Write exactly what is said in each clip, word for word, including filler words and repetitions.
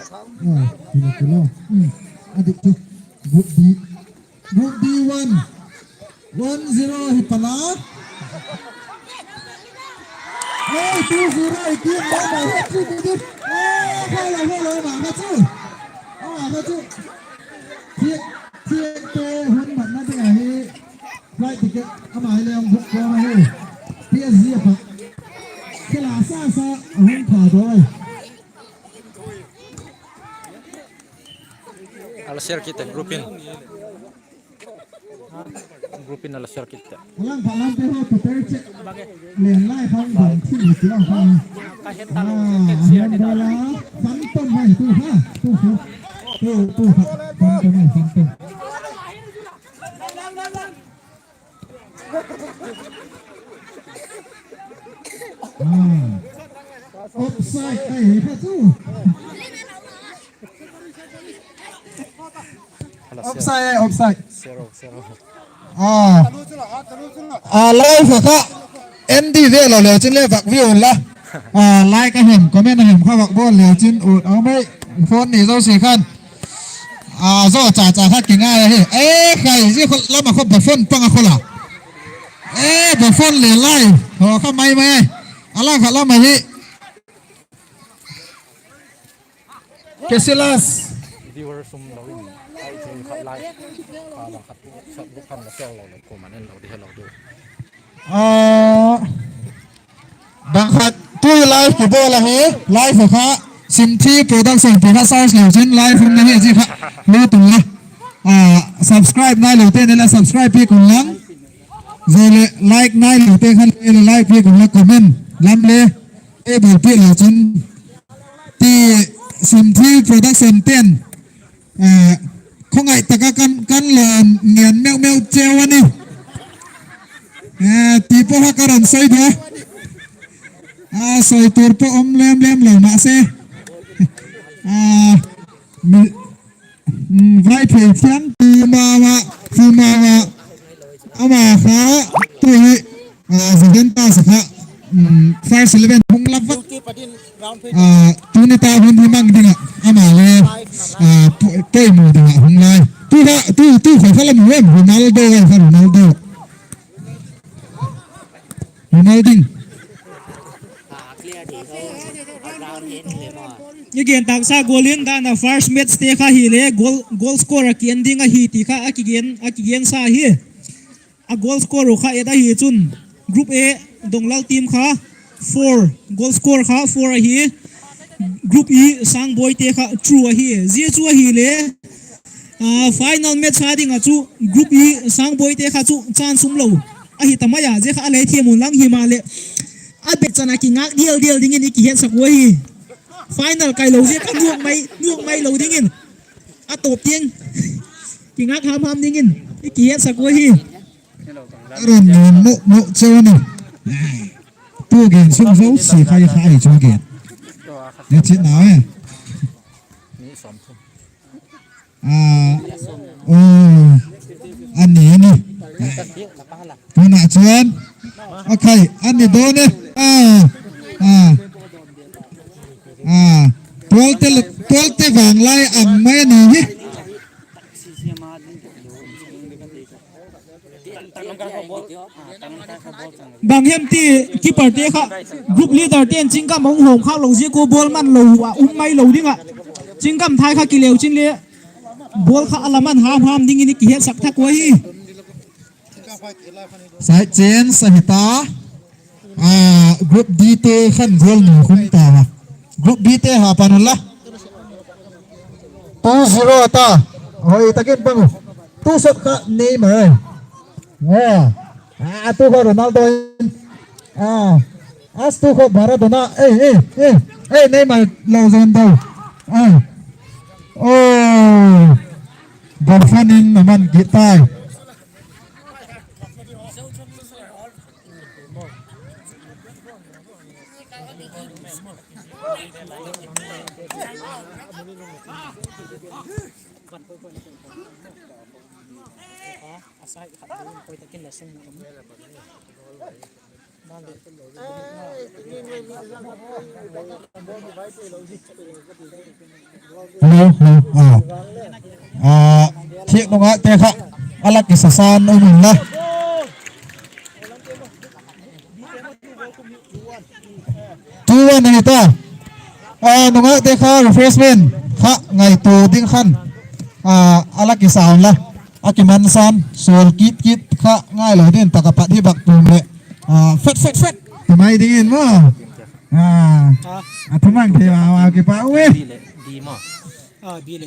Ah, kilo, kilo. Hmm. A dik chu. Group D. Group D one. One zero hi pala. Ei, two zero hi ki ma ma hi chu di. Eh, kha la, kha la, ma ma chu. Ah, ma chu. Thiak, thiak te hun matna ding ahi. Flight ticket ama hi le hung book ko ma hi. P S G a pha. Kila sa sa hun pha doi. A la share kit te group in. Group in a la share kit te. Alang pha lam te ho prepare che. Len lai khang bang thi ni ti lang khang. Ka het ta lo, ah, ka share ti ta. Phantom mai tu ha, tu ha. Tu, tu ha. Phantom mai, phantom. Ah. Offside ai he kha chu. Offside ai, offside. Zero, zero. Ah. Ah, live kha. N D ve lo le chin le vak view la. Ah, like a hem, comment a hem kha vak bawl le chin ut a mai. Phone ni zo si khan. A zo cha cha kha kingai ahi. E, khai, zia kha lam a kha ba phone pang a kha la. E, ba phone le lai. Ho kha mai mai. A la kha lam ahi. Casillas. Viewer sum lo in. Ai, thing khat lai. Ka ma khat. Sat bu khan la sel lo le ko man en lo di he lo du. Ah, bang khat tu live kibawl ahi, live kha Simthi Production ti kha search leu chin live hung na hi zia kha lu tung la. Ah, subscribe nai lo te ne la subscribe piak un lang. Zia le like nai lo te khan le like piak un la comment lam le e bol piak leu chin. Ti Simthi Production ten. Eh, khawngaih tak a kan, kan la ngen meu meu cheu a ni. Eh, ti pawh kha ka rawn sawi deu. A, sawi tur pawh awm lem lem lo mah se. A, mi, mm, Vaiphei thiang ti ma ma, ti ma ma. Ama kha tu hi, ah, Juventus kha, um, first eleven hung la vak. Ah, tuni ta hun hi mang ding ah, ama le, ah, po-, poimaw ding ah hung lai. Tu kha, tu, tu kha kha la mu em, Ronaldo kha, Ronaldo. Ronaldinho. I gen tâksa gual in dan a first match te kha hile goal, goal score a ki en ding ahi ti kha a kigen, a kigen sa hi. A goal score u kha et ahi chun, Group A, Donglal team kha four, goal score kha four ahi. Group E, Sangboite kha two ahi. Zia chu ahile, ah, final match a ding ah chu Group E, Sangboite kha chu chance um lo ahi ta mai a, zia kha a le thiam un lang himaleh, a bek chan a kingak dial dial dingin i kihetsak u ahi. Final kai lo zia kha nuak mai, nuak mai lo dingin. A tawp tiang kingak ham ham dingin i kihetsak u ahi. A rawn nuam mawk mawk cheu a ni. Tu gen sung zosia kha i kha ahi chu a gen. Ni chin na e. A, aw, a ni a ni. Tuna chuan a khai a ni dawn e. A, a, a, tualte, tualte vang lai ang mai a ni hi. Bang hem ti keeper te kha group leader te'n chingkam a hung hawm khak lo ziak ua ball man lo a um mai lo ding ah, chingkam thai kha kileu chin le ball kha a la man ham ham dingin i kihetsak thak u ahi. Side change ahi ta. A, Group D te khan goal ni khum ta. Group B te ha pan la. Two zero ta. Hoi takin bang u. Tu shot kha Neymar ai. A, a tu kha Ronaldo in. A, a tu kha Maradona. Ei, ei, ei, ei, Neymar lo zon do. A. Oh. Buffon in a man kit tai. Hello, hello. Ah. Ah, thiak nungakte kha a la kisasan um inla. Two one ahi ta. Ah, nungakte kha refreshment kha ngaitua ding khan, ah, a la kisa unla. A kimansan sawl kit kit kha ngailo ding tak a pat hi bak tum le. Ah, fet, fet, fet. Ti mai dingin maw. Ah, a thumang thei ma ma kipak uhi.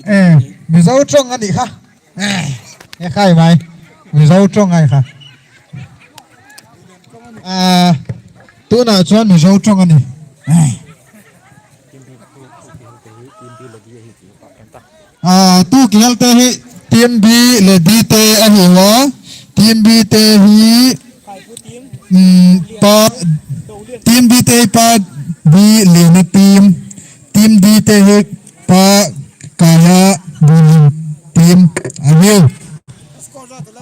Eh, Mizo ṭawng a ni kha. Eh, e khai mai. Mizo ṭawng ai kha. Ah, tuna chuan Mizo ṭawng a ni. Eh. Ah, tu kihelte hi Team B le D te ahi ua. Team B te hi, mm, pa, Team B te hi pa D Liana team. Team D te hi pa Kaya Bulim team ahiu.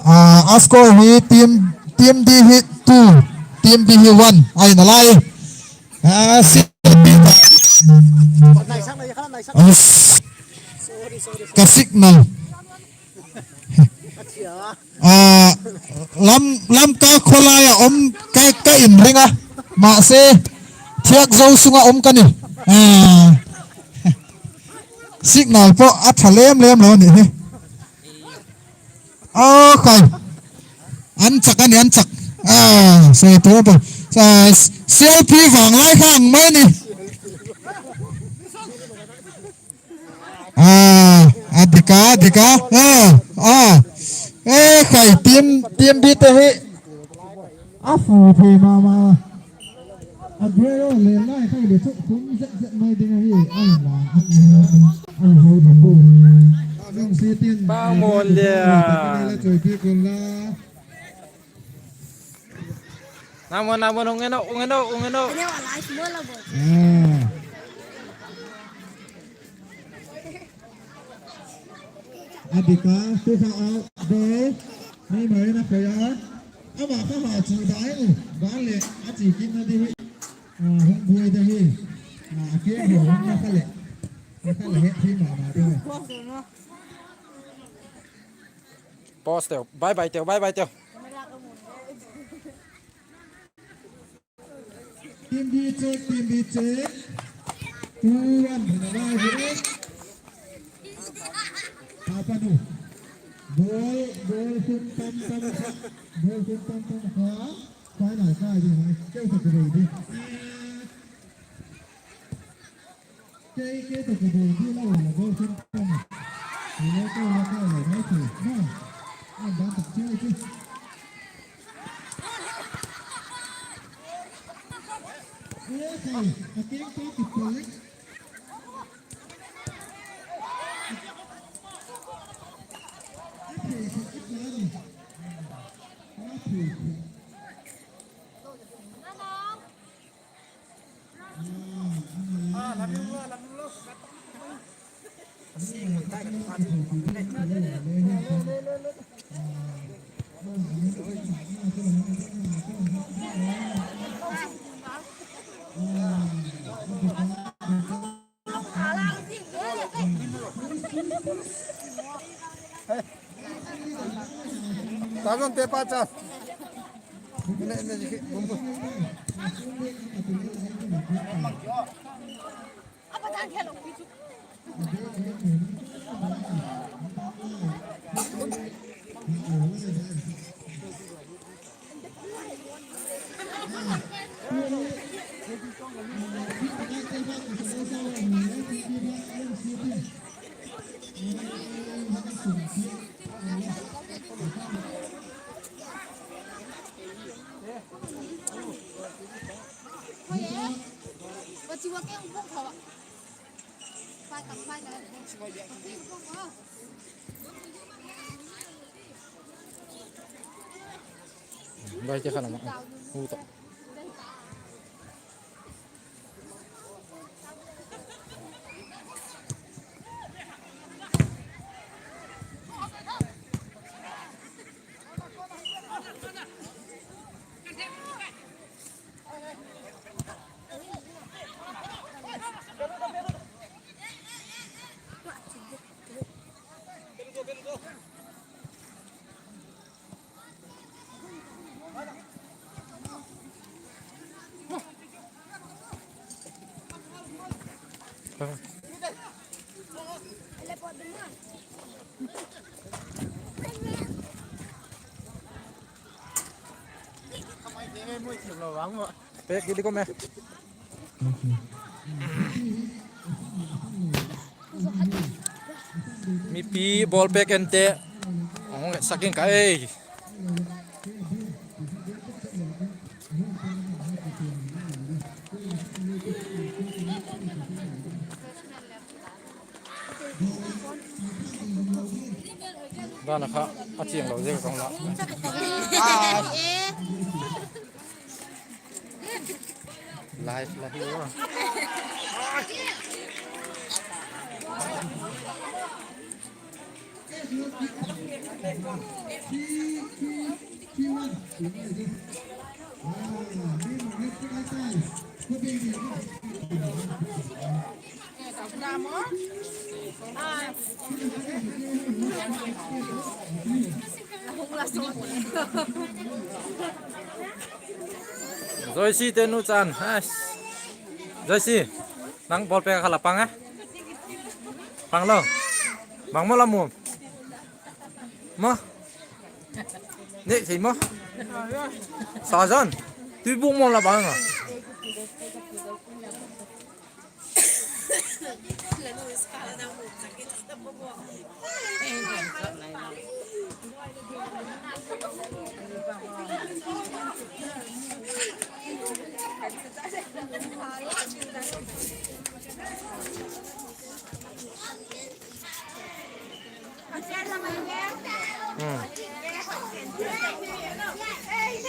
Ah, a score hi team, Team D hi two, Team B hi one ahi nalai. Ah, si, ka signal. Ah, lam, Lamka khawlai a um ka, ka inring a. Mahse, thiak zo sunga um ka ni. Ah, signal pawh a ṭha lem lem lo ni hi. A khai. An chak a ni, an chak. Ah, sei tu pa. Sa, selfie vang lai khang mai ni. Ah, a dik a, a dik a. Ah, ah. E khai, team, Team B te hi. A fu thei ma ma. A gre ro le lai khai le chu khum zet zet mai ding ahi. Ai la, a hoi bu. Nang si tin. Ba mon le. La choi pi kun la. Namon, namon, ung eno, ung eno, ung eno. Ene wa live mo la bo. Ah. A dik a, tu kha out ball. Neymar in a khoi a. Ama kha ha chu dai u. Ban le a chi kit na di hi. Ah, hung buai da hi. Ah, a ke ho hung na kha le. Na kha le he thi ma ma de. Pause teu, bye bye teu, bye bye teu. Team B check, Team B check. Two one, na lai hi. Papa nu. Ball, ball khum tam tam kha. Ball khum tam tam kha. Kai lai kai ding hai. Keu ta ka dei di. Kei, kei ta ka dei di lo la ball khum tam. Ni lo keu la kai lai mai tu. Na. An dan tak chi chi. Bai te kha la ma. Hu ta. Pêk kit di ko me. Mipi ball pêk ente. Hung sak ing ka ei. Dan a kha a chiang lo zia ka kong la. Live la hi. Joyce te nu chan. Joyce, nang ball pêk kha la pang e? Pang lo. Bang maw la mu? Maw? Nêk thei maw? Sajan. Tuibuk maw la bang a?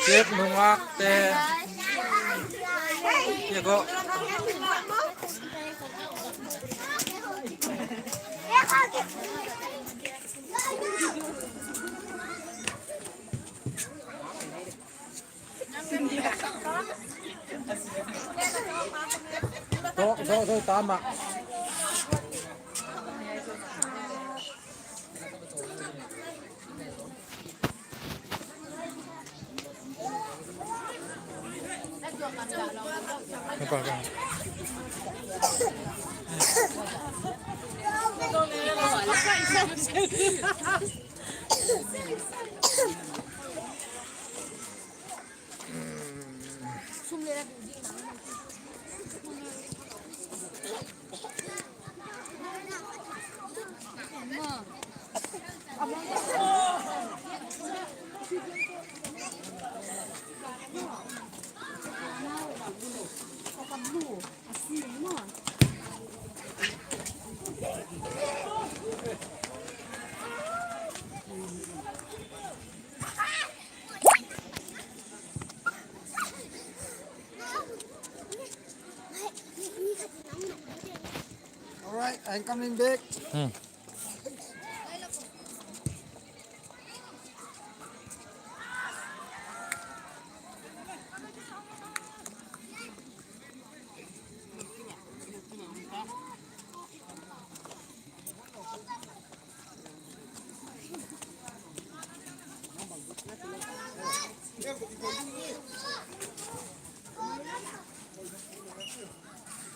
Chep nungak te. Ye ko. Zo, zo, zo, tama. All right, I'm coming back.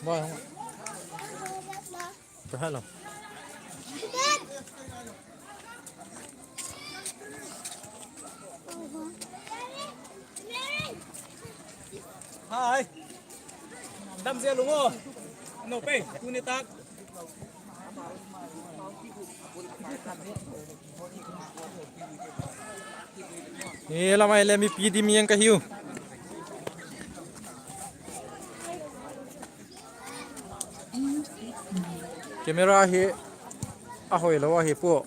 Bye. Ka hello. Hai. Dam zia lung o. No pe, tuni tak. E, lamai le mipi dim ing ka hiu. Camera hi a hoi lo ahi pua.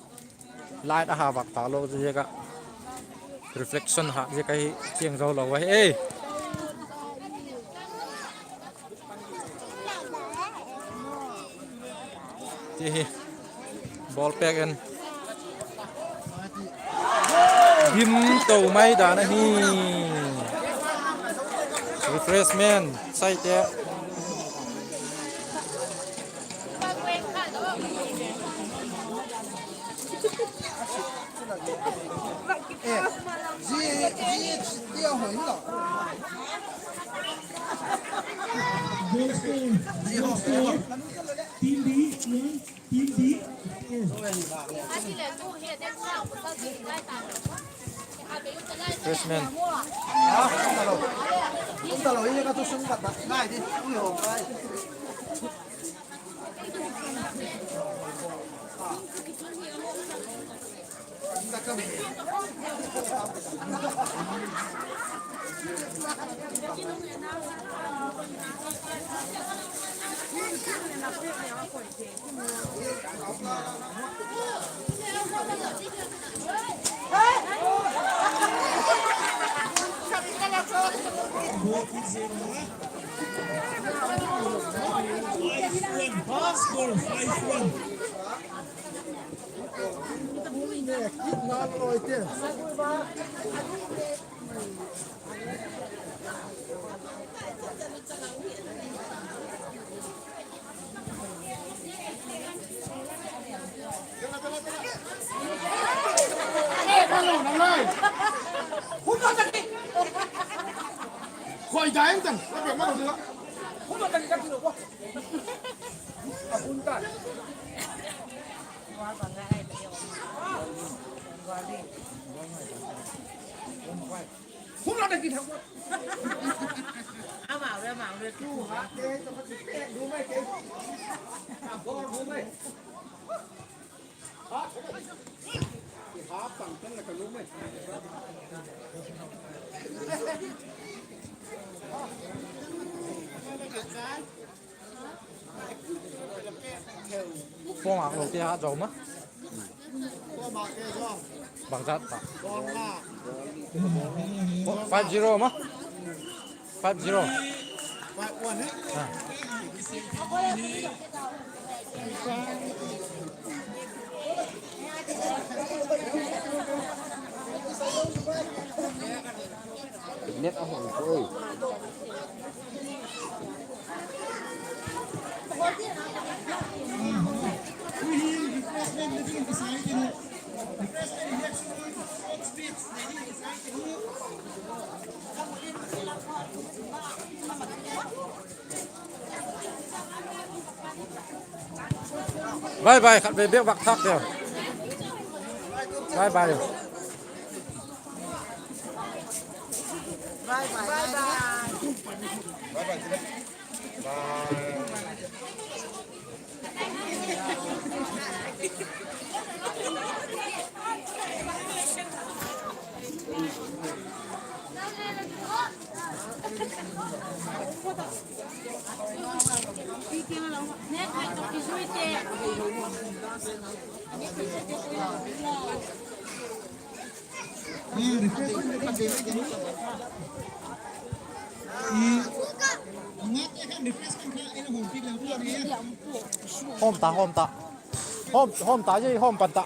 Light a ha vak ta lo ziak a. Reflection ha ziak a hi chiang zo lo ahi e. Ti hi. Ball pêk en. Dim to mai dan ahi. Refreshment, saite. Refreshment. Five one, pass goal, five one. Form a lo ti ha zo ma. Bangzat ta. Five zero ma. Five zero. Ah. Net a hong ko. Bye bye, khat vei bêk vak thâk deu. Bye bye. Bye bye. Bye bye. Bye bye. Hawm ta, hawm ta. Hawm, hawm ta, hawm pan ta.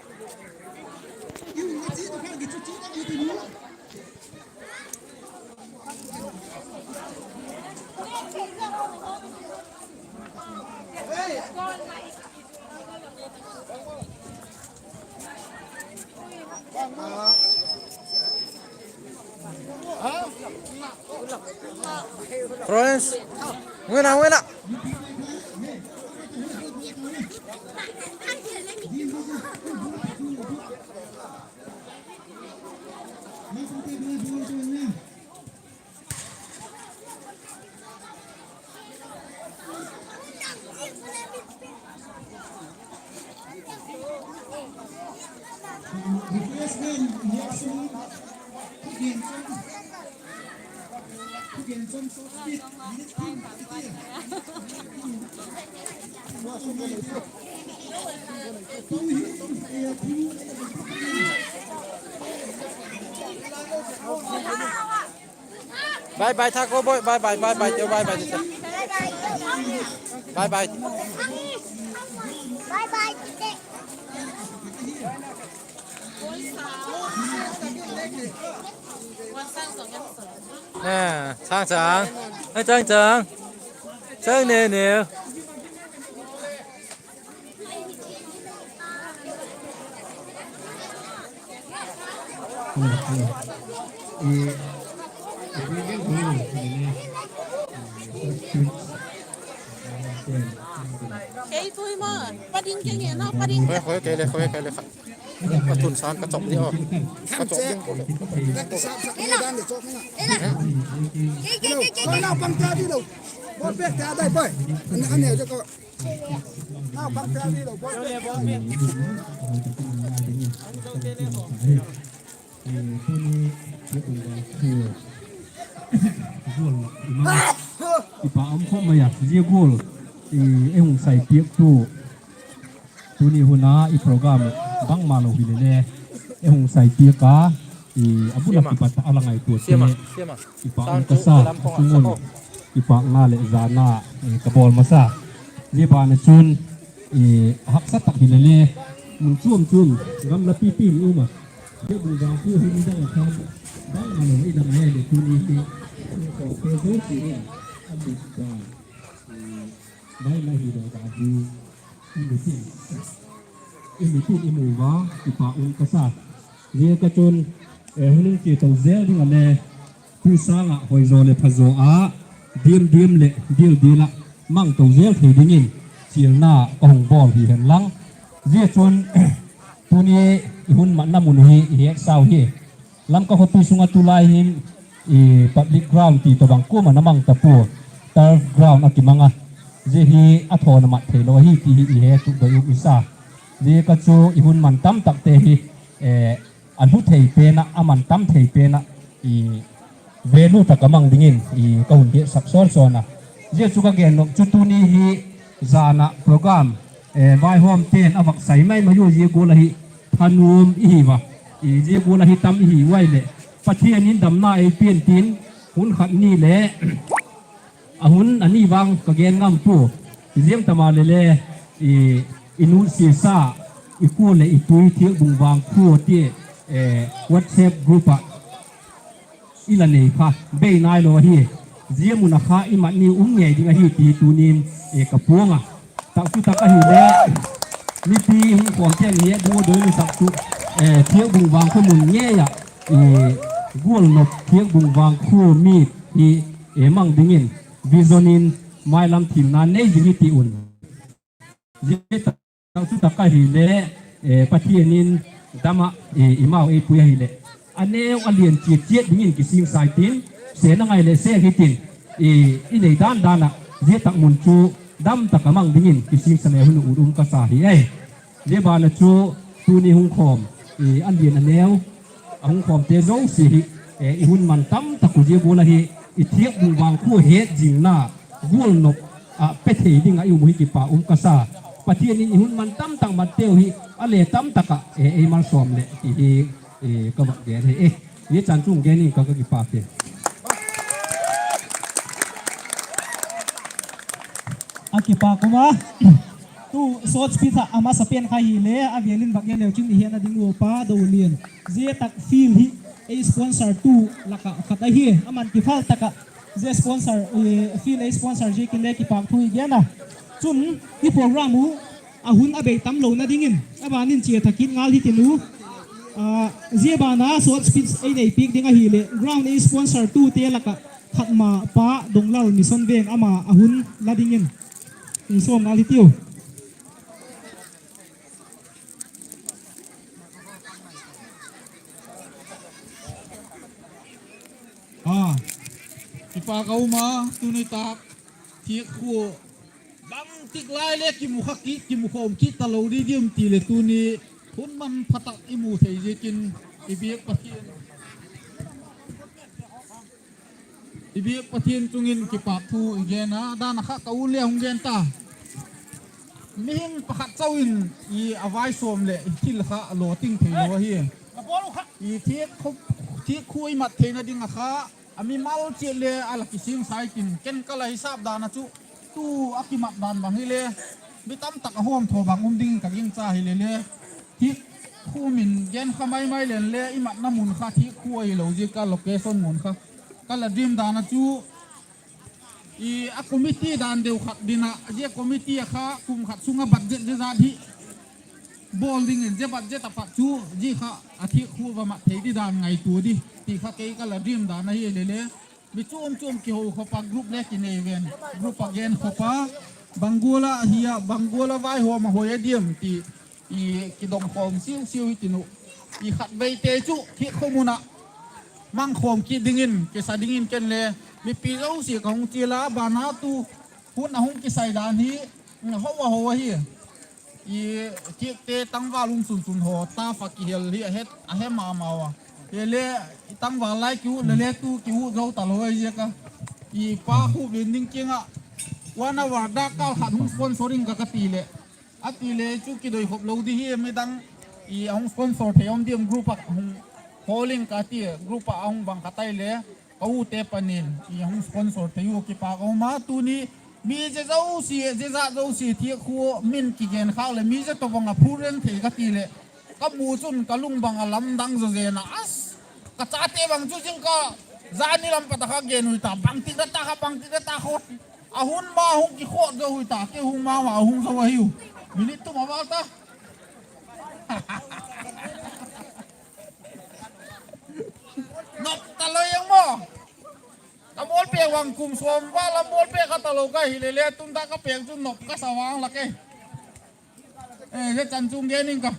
Florence, ngui na, ngui na. Bye bye, Thak Boi. Bye bye, bye bye, Teu. Bye bye, Teu. Bye bye. Bye bye, Teu. Eh, Chang Chang. Eh, Chang Chang. Chang Ne Ne. Ei tui ma, pading ke nge na, pading. Khoi, khoi, kei le, khoi, kei le kha. Ka tun san ka chop di o. Ka chop ding. Kei, kei, kei, kei, kei. Naupang ta di lo. Ball pêk ta dai pai. An, an ne ja ko. Naupang ta di lo. Ball pêk. Tuni, zia gual, i ma, i pa um khawm mai a, zia gual, i, ei hung sai piak tu, tuni hun a i program bangma lo hi le le, ei hung sai piak a, i, a bul a kipat a la ngaitua te, i pa um ka sa, a sung un, i pa nga le zana, i, ka bawl masa. Zia ban a chun, i, haksa tak hi le le, mun chuam chuam, gam la pi pi ni um a. Zia bu vang khu hi ni dang a khan, bang a lo i dang a le tuni hi, i khawmte zosia in, a bu vang, i, bai mai hi dang a hi, i mi tin, i mi tin i mu va, i pa um ka sa. Zia ka chun, eh, hun in chia to zel ding a le, tu sâng ah hoi zaw le pha zaw a, diam diam le dil dil ah mang to zel thei dingin, chialna ka hung bawl hi hen lang. Zia chun, tuni i hun matna mun hi i hetsau hi. Lamka khawpi sung ah tulai hin, i public ground ti tawhbang kuama na mang ta pua, turf ground a kimang a. Zia hi a thawn a mat theilo ahi ti hi i he tuk doi u i sa. Zia ka chu i hun man tam takte hi, eh, a hlu thei pen ah, a man tam thei pen ah, i value tak a mang dingin, i ka hun hiatsak sawn sawn a. Zia chu ka gen nop chu tuni hi zan ah program, eh, vaihawmte'n a vak sai mai mai u zia gual ahi, thanuam i hi va, i zia gual ahi tam i hi uai leh, Pathian in damna ei pian tin, hun khat ni le, a hun a ni vang ka gen ngam pua, ziang tama le le, i, i nutsia sa, i khua leh i tui Thiakbung Vangkhua ti, eh, WhatsApp group ah, i la nei kha, bei nailo ahi, zia mun a kha i mat ni um ngei ding ahi ti tuni'n, eh, ka puang a. Tak chu tak ahile, mipi hung khawmte'n he bu doi ni sak chu, eh, Thiakbung Vangkhua mun ngei ah, eh, gual nop Thiakbung Vangkhua mi hi, eh, mang dingin, vision in, mailam thimna nei ding hi ti un. Zia tak chu tak ahile, eh, Pathian in dam ah, eh, i mau ei pui ahileh, a neu a lian chiat chiat dingin kising sai tin, sêng a ngai leh sêng hi tin, i, i nei dan dan ah, zia tak mun chu dam tak a mang dingin kisingsa le hun ut um ka sa hi e. Zia ban ah chu tuni hung khawm, i, a lian a neu, a hung khawmte zosia hi, eh, i hun man tam tak uh zia gual ahi, i Thiakbung Vangkhua hetzingna gual nop ah pe thei ding ah i um uh hi kipak um ka sa. Pathian in i hun man tam tak matteu hi a le tam tak ah, eh, ei malsawm leh ti hi, eh, ka vak gen hi e. Zia chan chung gen in ka, ka kipak hi. A kipak um a. Tu short speech ah a masa pen kha hile, a vêl in vak gen leu chin i hiatna ding uh Pa Dolian. Zia tak field hi ei sponsortu lak ah khat ahi, a man kiphal tak ah zia sponsor, eh, field ei sponsor ziakin le kipak thu i gen a. Chun i program uh a hun a bei tam lona dingin a ban in chia tha kit ngal hitin u. Ah, zia ban a short speech ei nei piak ding ahileh ground ei sponsortute lak ah khat ma Pa Donglal Mission Veng ama a hun la dingin hung sawm ngal hitiu. A, kipak a um a, tuni tak Thiakkhua bangtik lai le kimu kha kit, kimu khawm kit talo di diam ti leh tuni hun manpha tak i mu thei ziakin i biak Pathian I biak Pathian chung in kipak thu i gen a, dan a kha ka u le hung gen ta. Mihing pakhat chau in i a vai sawm leh i thil kha a law ting theilo ahi. I thiak khu, thiak khu i mat theina ding a kha a mimal chiat le a la kisingsa i tin, ken ka la hisap dan a chu tu a kimat dan bang hile mi tam tak a hawmthaw bang um ding ka gingcha hile le, thiak khu min gen kha mai mai len le i matna mun kha thiak khu ahilo ziak a location mun kha ka la dream dan a chu, i a committee dan deu khat din a, zia committee a kha kum khat sung a budget zia zat hi bawl dingin zia budget a pat chu zia kha a thiak khu va mat thei di dan ngaitua di ti kha kei ka la dream dan ahile le, mi chuam chuam kiho khawp a group le kinei ven, group a gen khawp a, bang gual a hi a, bang gual a vaihawm a hoi a diam ti i kidong khawm siu siu hi tin uh. I khatveite chu thiak khawm un ah mang khawm kit dingin kisa dingin ken le mipi zosia ka hung chial a, ban a tu hun a hung kisai dan hi ho a ho ahi. I thiakte tangval um sun sun haw ta fa kihel hi a het a he ma mau a. Hi le i tangval lai ki ut le le tu ki ut zo talo ahi ziak a. I pa khu vin ding kiang ah one hour dak kâl khat hung sponsoring ka ka ti leh, a ti le chu kidoi khop lo di hi, midang i a hung sponsor thei um diam group ah hung hol ing ka ti, group ah a hung bang ka tai le ka ute panin i a hung sponsor thei u kipak a um a. Tuni mi zia zosia, zia zat zosia thiak khu min kigen khâk leh mi zia tawhbang a phureng thei ka ti leh ka mu chun ka lung bang a lamdang zaw zen a, as, ka chate bang chu zing ka zani lam pat a kha gen ui ta, bangtik da ta kha, bangtik da ta kha. A hun ma hung kikhawt zo ui ta, kei hung ma ma hung zo ahiu. Minute thum a val ta. Nop talo ing maw. Ka ball pêk vang kum sawm val lam ball pêk ka talo ka hile le, tun ta ka pêk chu nop ka sa vang la ke. E, he chan chung gen ing ka.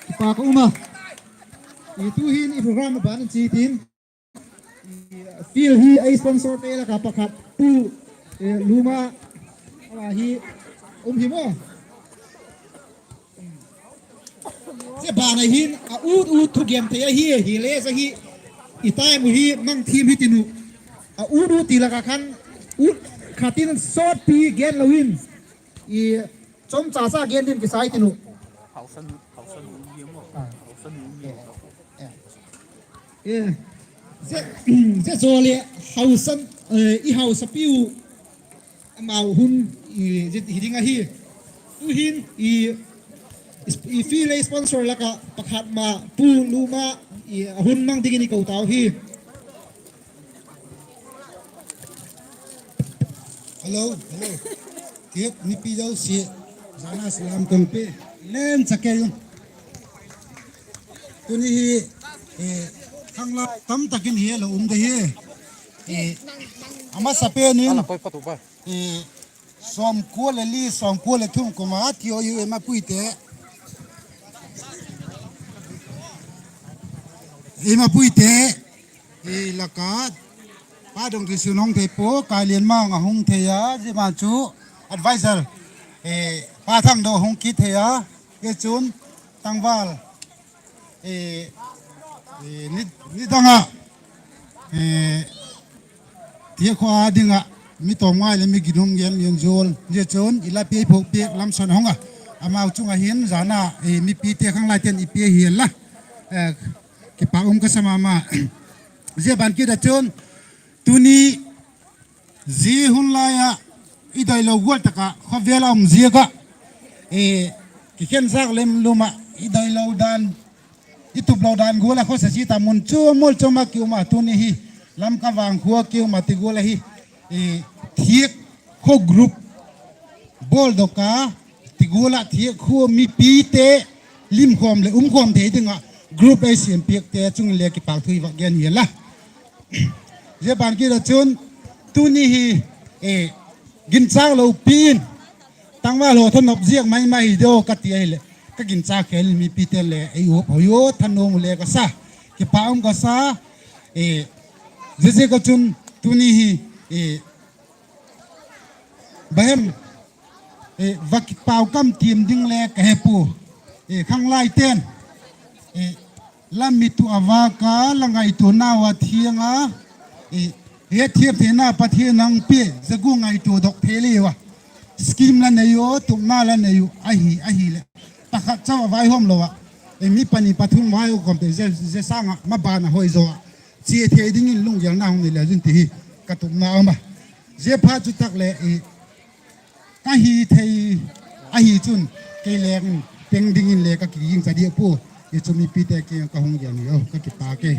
Kipak um a. I tu'hin i program a ban in chi tin. Field hi ei sponsorte lak a pakhat Pu Luma hi um hi maw. Zia ban a hin a ut ut thugen thei ahi, hile zia hi i time uh hi mang thiam hi tin uh. A ut ut ti lak a khan ut khat in sawtpi gen lo in, i chomcha cha gen din kisai tin uh. Zia, zia zaw leh hausa, i hausapiu amau hun hi ding ahi. Tu'hin i field lei sponsor lak ah pakhat ma Pu Luma a hun mang dingin i ko tau hi. Hello, hello. Kit mipi zosia, zana salam kong pe. Len cha kei un. Tuni hi, e, khanglai tam tak in hi a lo um de hi. E, a masapen in, e, sawmkua le li, sawmkua le thum kum a ti o u ema puite. Ema puite. I lak a, Pa Dongkisun hung thei pua, Kailianmang a hung thei a, zia ma chu advisor, e, Pa Thangdo hung kit thei a, zia chun tangval, e, e, ni, nidang a, e, thiak khua ding ah mi tawm ngai leh mi ginum gen gen zual, zia chun i la piak phok piak Lamson a hung a, amau chung ah hin zana, e, mipite khanglaite'n i pia hial la. E, kipak um ka sa ma ma. Zia ban kit ah chun, tuni zia hun lai ah i doilo gual tak ah khawvel a um ziak ah, e, kikhenzak lem lum ah i doilo dan, i tuplo dan gual ah khawsa zia ta mun chu mual chom ah ki um a, tuni hi Lamka vang khua ki um a ti gual ahi, e, thiak khaw group bawldok a, ti gual ah thiak khua mipite limkhawm leh umkhawm thei ding ah group ei siam piakte chung in le kipak thu i vak gen hial la. Zia ban kit ah chun tuni hi, e, ginchâk lopi in tangval haw thanop ziak mai mai hi diu ka ti ahileh, ka ginchâk khel in mipite'n le ei uap hoi u thanuam le ka sa, kipak um ka sa, e, zia ziak ah chun tuni hi, e, bang hem, e, va kipau kam tiam ding le ka he pua, e, khanglaite'n, e, la mit uh a vâk a, la ngaituanau a thiang a, e, hetthiam theina Pathian nang pia, zia gual ngaituadok thei leu a, scheme la nei u, tupna la nei u ahi, ahileh pakhat chau a vaihawm lo ah, e, mi pani pathum vai u kawmte zia, zia sâng ah maban a hoi zaw ah chia thei dingin lunggêlna hung nei le zin ti hi ka tupna um a. Ziaphat chu tak leh, e, ka hi thei ahi chun kei leng peng dingin le ka kiging cha diak pua, i chu mipite kiang ka hung gen hi o, ka kipak e.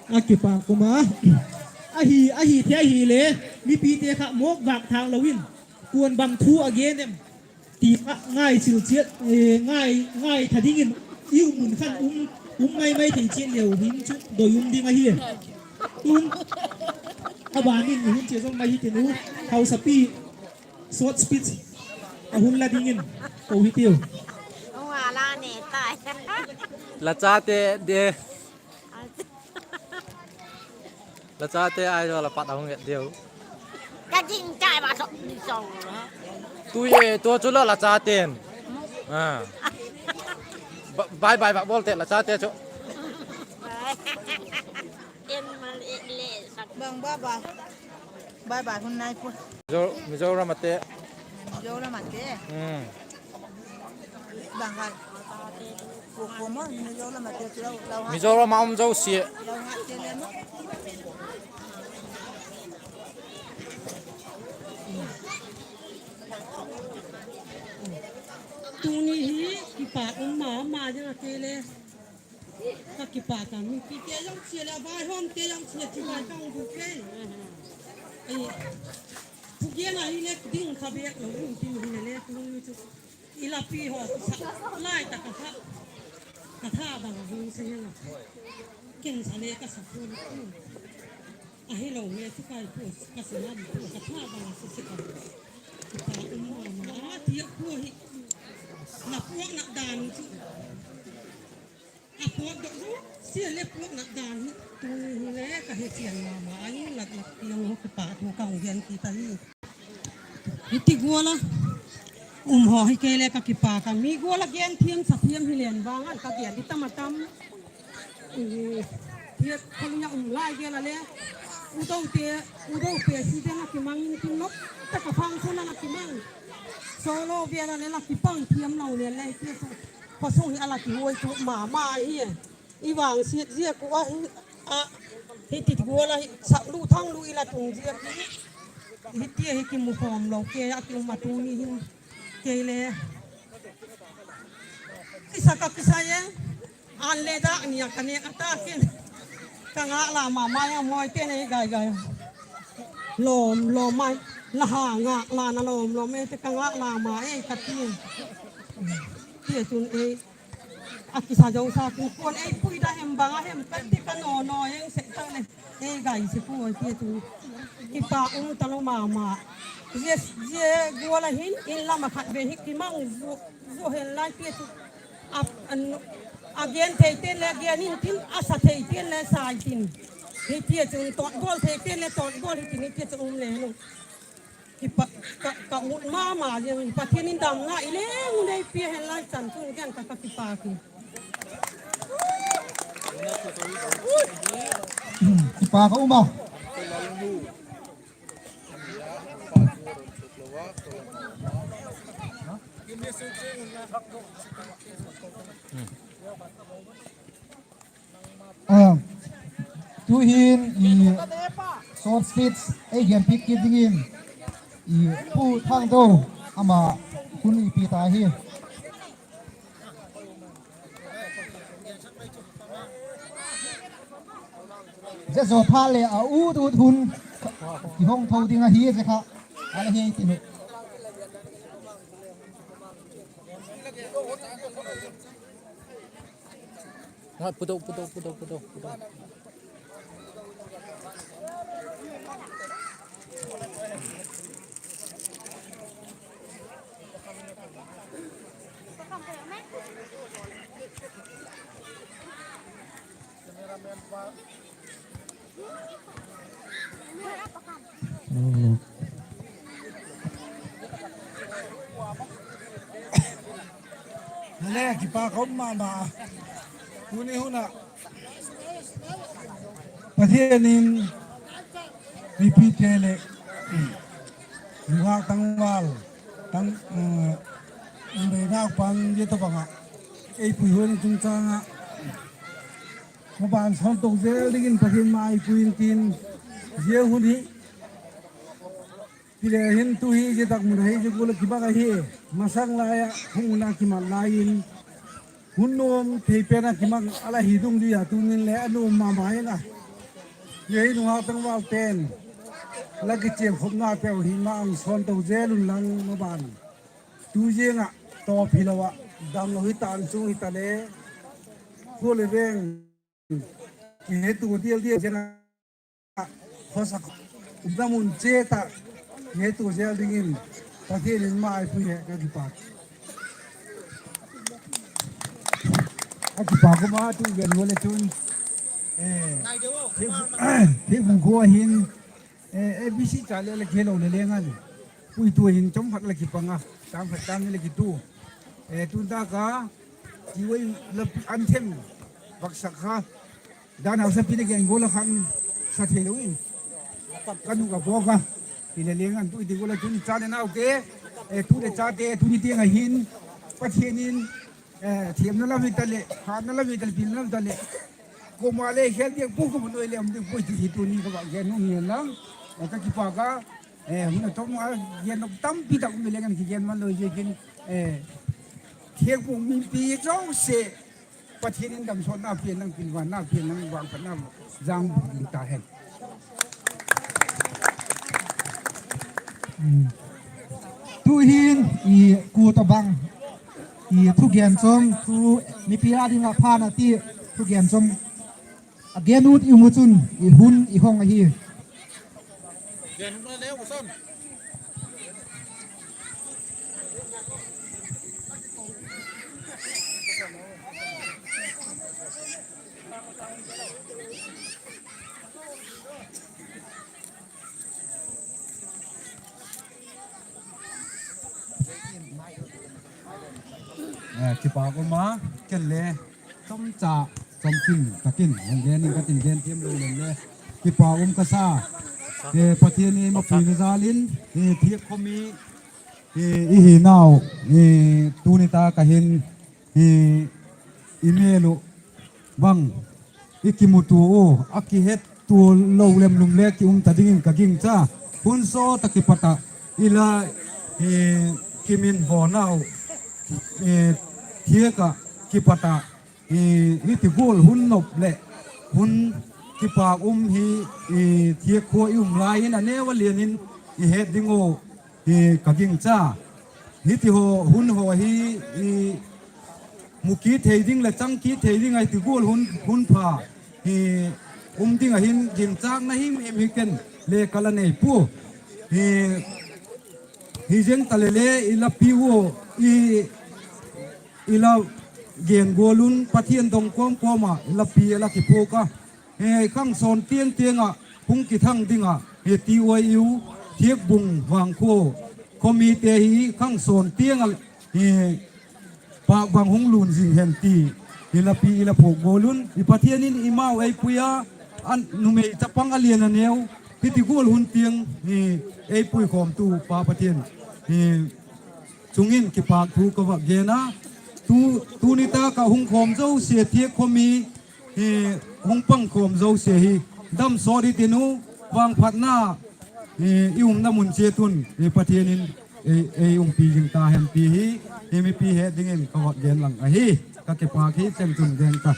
A kipak um a. Ahi, ahi thei ahile, mipite kha mawk vâk thâk lo in, kuan bang thu a gen em ti kha ngai sil chiat, e, ngai, ngaitha dingin I um mun khan um, um mai mai thei chiat leu hin chu doi um ding ahi. Tun a ban in hun chia zom mai hi tin u, hausapi short speech a hun la dingin ko hi tiu. La chate de. La chate ai lo la pat a hung et diu. Ka ding chai ba sok ni song. Tu e, tua chu la, la chaten. A. Ba-, bye bye bak bawl te la chate chu. Em ma le le sak. Bang bye bye. Bye bye hun nai pu. Mizo-, Mizoram ate. Mizoram ate. Hmm. Bang hai. Mizoram a um zosia. Tuni hi kipak um ma ma ding a kei le. Ka kipak a, mipite zong chia le, vaihawmte zong chia, chibai ka hung buk kei. Ei, thugen ahile ding kha bek lo, hung tin hile le, tuni chu. I lapi haw, sa, lai tak a kha, ka tha bang a hung sa hen a. Ken sa le ka sa pua'n a. Ahilole chu kai pua, ka sa lam pua, ka tha bang a sa sek a. Kipak um ma ma, a ti a pua hi. Na puakna dan chu. A puak dok zosia le puakna dan hi. Tuni hi le ka he chian ma ma, a in lak lak piang ho kipak thu ka hung gen kit ahi. Hiti gual a um haw hi kei le ka kipak a, mi gual a gen thiam sa thiam hi len vang an ka gen di tam a tam. Thiat khol nia um lai gel a le, u do te, u do te si den a kimang in tin lop tak a phang sun a la kimang. Solo gel a le la kipang thiam lo len le ti chu. Khosung hi a la kihuai tu ma ma hi. I vangsiat ziak uh ahi, a, hiti gual a hi, sak lu thang lu i la tung ziak hi. Hiti a hi kimu khawm lo kei a, ki um a tuni hin kei le. Kisa ka kisa e, an le dak ni a ka ne a ta ken. Ka ngak la ma ma a, moi te nei gai gai. Lawm lawm mai, la ha ngak la na lawm lawm e te ka ngak la ma e ka ti. Ti a chun e. A kisa zo sa tu kuan ei pui da hem bang a hem ka ti ka no no eng se ta le. Ei gai se kuan ti tu. Kipak um ta lo ma ma. Zia, zia gual a hin in lam a khat ve hi kimang zu, zu hen lai ti tu. A, a gen thei ten le gen in tin, a sa thei ten le sa in tin. Hi ti tu tot gol thei ten le tot gol hi tin hi ti tu um le lo. Kipak, ka, ka ut ma ma ziang in Pathian in damna i leng u nei pia hen lai chan chun gen ka, ka kipak hi. Kipak a um a. A, tuhin i short speech ei gen piak kit dingin i Pu Thangdo ama hun i pia ta hi. Zia zaw phat le a ut ut hun kihong tho ding ahi zia kha. A la hei ti nu. Ngai, puto, puto, puto, puto, puto. Ale, kipak um ma ma. Tuni hun a Pathian in mipite leh nungak tangval, tang, eh, numei naupang zia tawhbang ah ei pui hun chungchâng ah maban sawn to zel dingin Pathian mai pui intin, zia hun hi ti le hin tu hi zia tak mun ahi, zia gual ah kibang ahi. Masang lai ah hun a kimat lai in hun nuam thei pen ah kimang a la hi dungzui a, tunin le a nuam ma ma ing a. Zia hi nungak tangval pen la kichian khopna teu hi ma ang sawn to zel un lang maban tu ziang ah tawp hilo ah damlo hi tan chung hita le Khua le veng, kihetu dial dial zia, khosak, umna mun chiat ah kihetu zel dingin Pathian in mai pui he ka kipâk. A kipâk um a, tu gen ua le chun, eh, hi, hi bung khua hin, eh, A B C cha le la kilo le leng an, puitu hin chawm khat la kipang a, tam khat tam ni la kitu. Eh, tun tak a, kiwei la anthem, vaksak kha, dan hausapi na gen gual a khan sa thei lo in, ka nu ka bawk a, hi le leng an tu i ti gual a chun cha le naute, eh, tu le chate, tuni tiang a hin, Pathian in, eh, thiamna lam hi ta leh, hatna lam hi ta leh, pilna lam hi ta leh, kuama le khel diak pu, kuama nuai le um diak pu ti hi tuni ka va gen nuam hi lang, eh, ka kipâk a, eh, hun a tom a, gen nok tampi tak um le leng an kigen man lo ziakin, eh, thiak pu mipi zosia, Pathian in damsawtna pia, nang pilvanna pia, nang vangphatna jang ding ta hen. Tu'hin i kua tawhbang i thugen chawm, tu mipi â ding ah pha na ti thugen chawm a gen ut i um u chun i hun i hong ahi. Eh, kipâk um a, ken le chomcha, chomkim takin hung gen ing ka tin, gen thiam lo leng le kipâk um ka sa. Eh, Pathian i mapuina jal in, eh, thiak khawmi, eh, i hi nau, eh, tuni tak a hin, eh, i mêl uh bang i kimutua u, a kihettua lo lem lum le ki um ta dingin ka gingcha. Hun sawt a kipat ah i la, eh, kiminvawnau, eh, thiak ah kipat ah, eh, hiti gual hun nop leh hun kipâk um hi, eh, thiak khua i um lai in a neu a lian in i het ding uh, eh, ka gingcha. Hiti haw, hun haw hi, i mu kit thei ding leh chang kit thei ding ahi ti gual hun, hun pha hi um ding ahin, gingchâkna himhim hi ken le ka la nei pua. Hi, hi ziang ta le le i la pi ua, i, i la gen gual un Pathian dong kawm kawm ah la pi a la kiphuak a. Hi khangsawn tiang tiang ah hung kithang ding ah hi ti ua i u, Thiakbung Vangkhua khawmite hi khangsawn tiang ah hi pâk bang hung lun zing hen ti i la pi i la phuak gual un, i Pathian in i mau ei pui a, numei chapang a lian a neu, hiti gual hun tiang hi ei puikhawmtu Pa Pathian hi chung in kipâk thu ka va gen a. Tu, tuni tak ah hung khawm zosia, thiak khawmi hi hung pang khawm zosia hi damsawt i tin u, vangphatna i umna mun chiat un Pathian in ei umpi zing ta hen ti hi, hi mipi het dingin ka va gen lang ahi. Ka kipâk hi, cheng chun gen ka.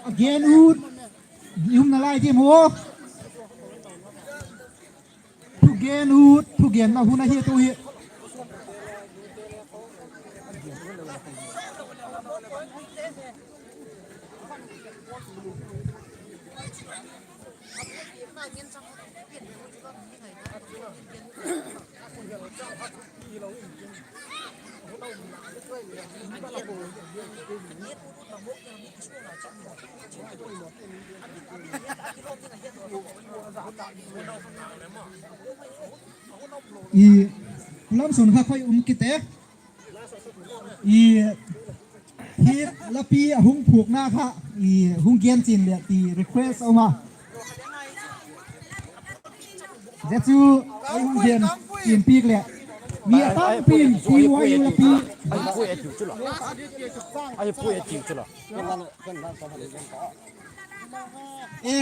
A gen ut, i umna lai ti maw? Thugen ut, thugenna hun ahi tu hi. I, kulam sun kha khoi um kite. I, hi lapi a hung phuakna kha, i, hung gen chin le ti request a um a. Zia chu ei hung gen chin piak le. Mi a tampi'n ti ua i lapi. E,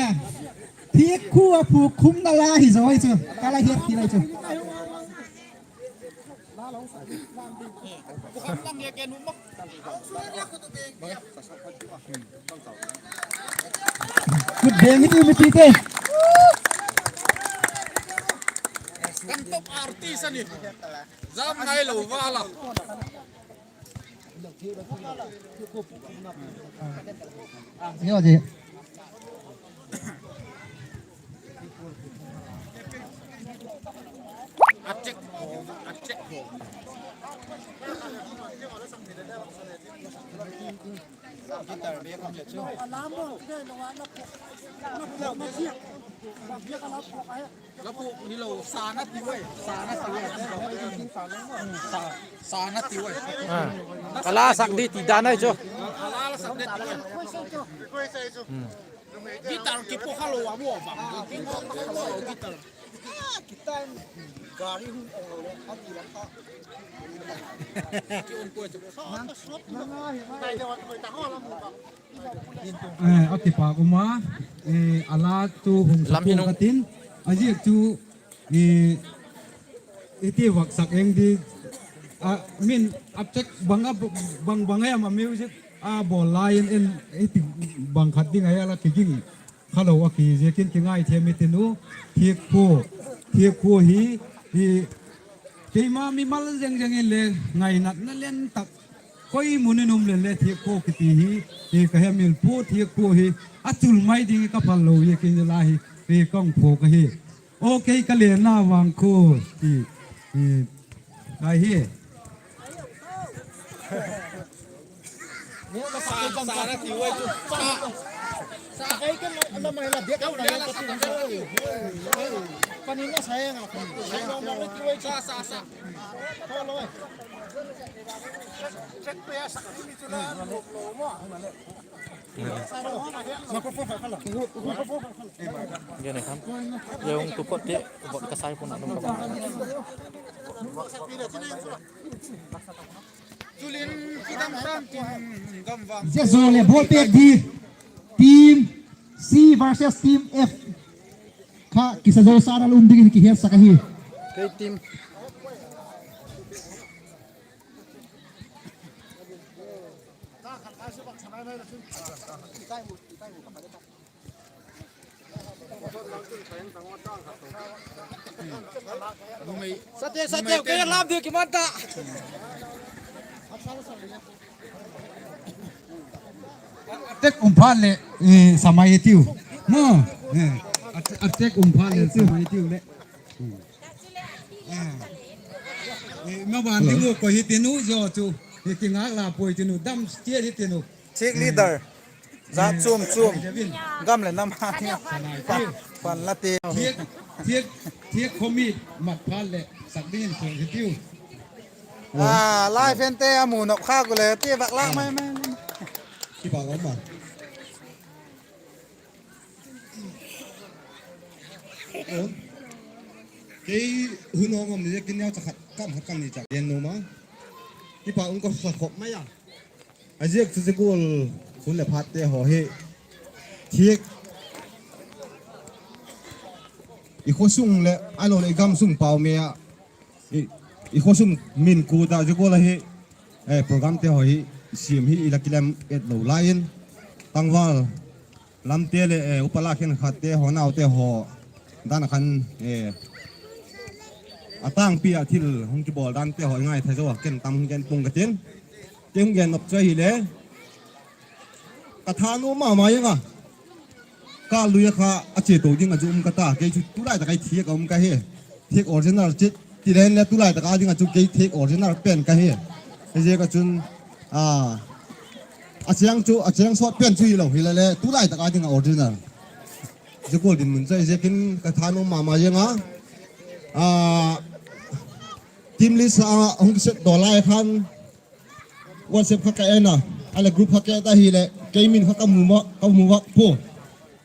thiak khua phuak khumna la hi zaw hi chu. Ka la hiat ti lai chu. Kut beng hi ti mipite. Artist a ni. Zam ngai lo va la. Yo, je. A check, a check. Guitar bek a chu. La puk ni lo, sa na ti uai, sa na ti uai. Sa, sa na ti uai. A la sak di ti dan ai chu. A la la sak di ti uai. Guitar ki po kha lo a bu ba. Guitar. Guitar. Gari hun ong lo le, a ti la kha. Ki on ko chu. Nang, nang a hi mai. A kipâk um a, a la chu hung sa pua ka tin, a ziak chu, i ti vak sak eng di, a, min a check bang a, bang bang em a music a bawl lai in, en, i ti bang khat ding a la kiging kha lo a ki ziakin kingaithiam i tin u, thiak khu, thiak khu hi, i, keima mimal zeng zeng in le ngainatna lian tak koi mun in um le le thiak khu kiti hi, i ka hemil pu thiak khu hi, a chul mai ding ka phal lo ziakin la hi, i ka hung phuak ahi. Aw kei ka lenna vang khu, i, i, ka hi. Sa, sa na ti uai chu. Sa. Sa kai kan la mai la dek la ka ti. Pani na sa yang a. Sa, sa, sa. Microphone kha la. Microphone kha la. Gen e khan. Ye hung tu kot te, bot ka sai pun a dum ka. Zia zo le ball pêk di. Team C versus Team F kha kisa zo sa na lum dingin kihetsak ahi. Kei team. Sate, sate, kei lam di ki man ta. Tek um phat leh, eh, sa mai tiu. Ma, eh, a, a tek um phat leh sa mai tiu le. Eh, eh, ma ban ding u ko hi tin u zo chu. Hi kingak la poi tin u dam stia hi tin u. Sik leader. Za chum chum. Gam le nam ha. Pan la te. Thiak, thiak, thiak khomi mat phat leh sak dingin khol hi tiu. Ah, lai fen te a mu nop kha ku le ti vak lak mai mai. Ki ba lo ma. Kei hun ong om ni kin neu cha khat kam khat kam ni cha gen nu ma. Ki ba ung ko sa khop mai a. A ziak chu zia gual hun leh phatte haw hi thiak i khaw sung leh a lo leh i gam sung pau me a, i, i khaw sung min kut ah zia gual ahi, eh, programte haw hi siam hi i la kilem et lo lai in, tangval lamte leh, eh, upa la khenkhatte haw, naute haw dan a khan, eh, a tangpi ah thil hung kibawl dante haw i ngaithai zo a, ken tam hung gen pung ka tin. Kei hung gen nop chu ahile, ka tha nuam ma ma ing a. Ka lui a kha a chia to ding a chu um ka ta. Kei chu tulai tak a i thiak a um ka hi. Thiak original chi ti len le tulai tak a ding a chu kei thiak original pen ka hi. Hiziak a chun, a, a cheng chu, a cheng sawt pen chu hilo hile le tulai tak a ding a original. Zia gual dinmun chu hiziakin ka tha nuam ma ma ing a. A, team list a hung set daw lai khan WhatsApp kha ka en a, a leh group kha ka et ahileh kei min kha ka mu ma, ka mu vak pua.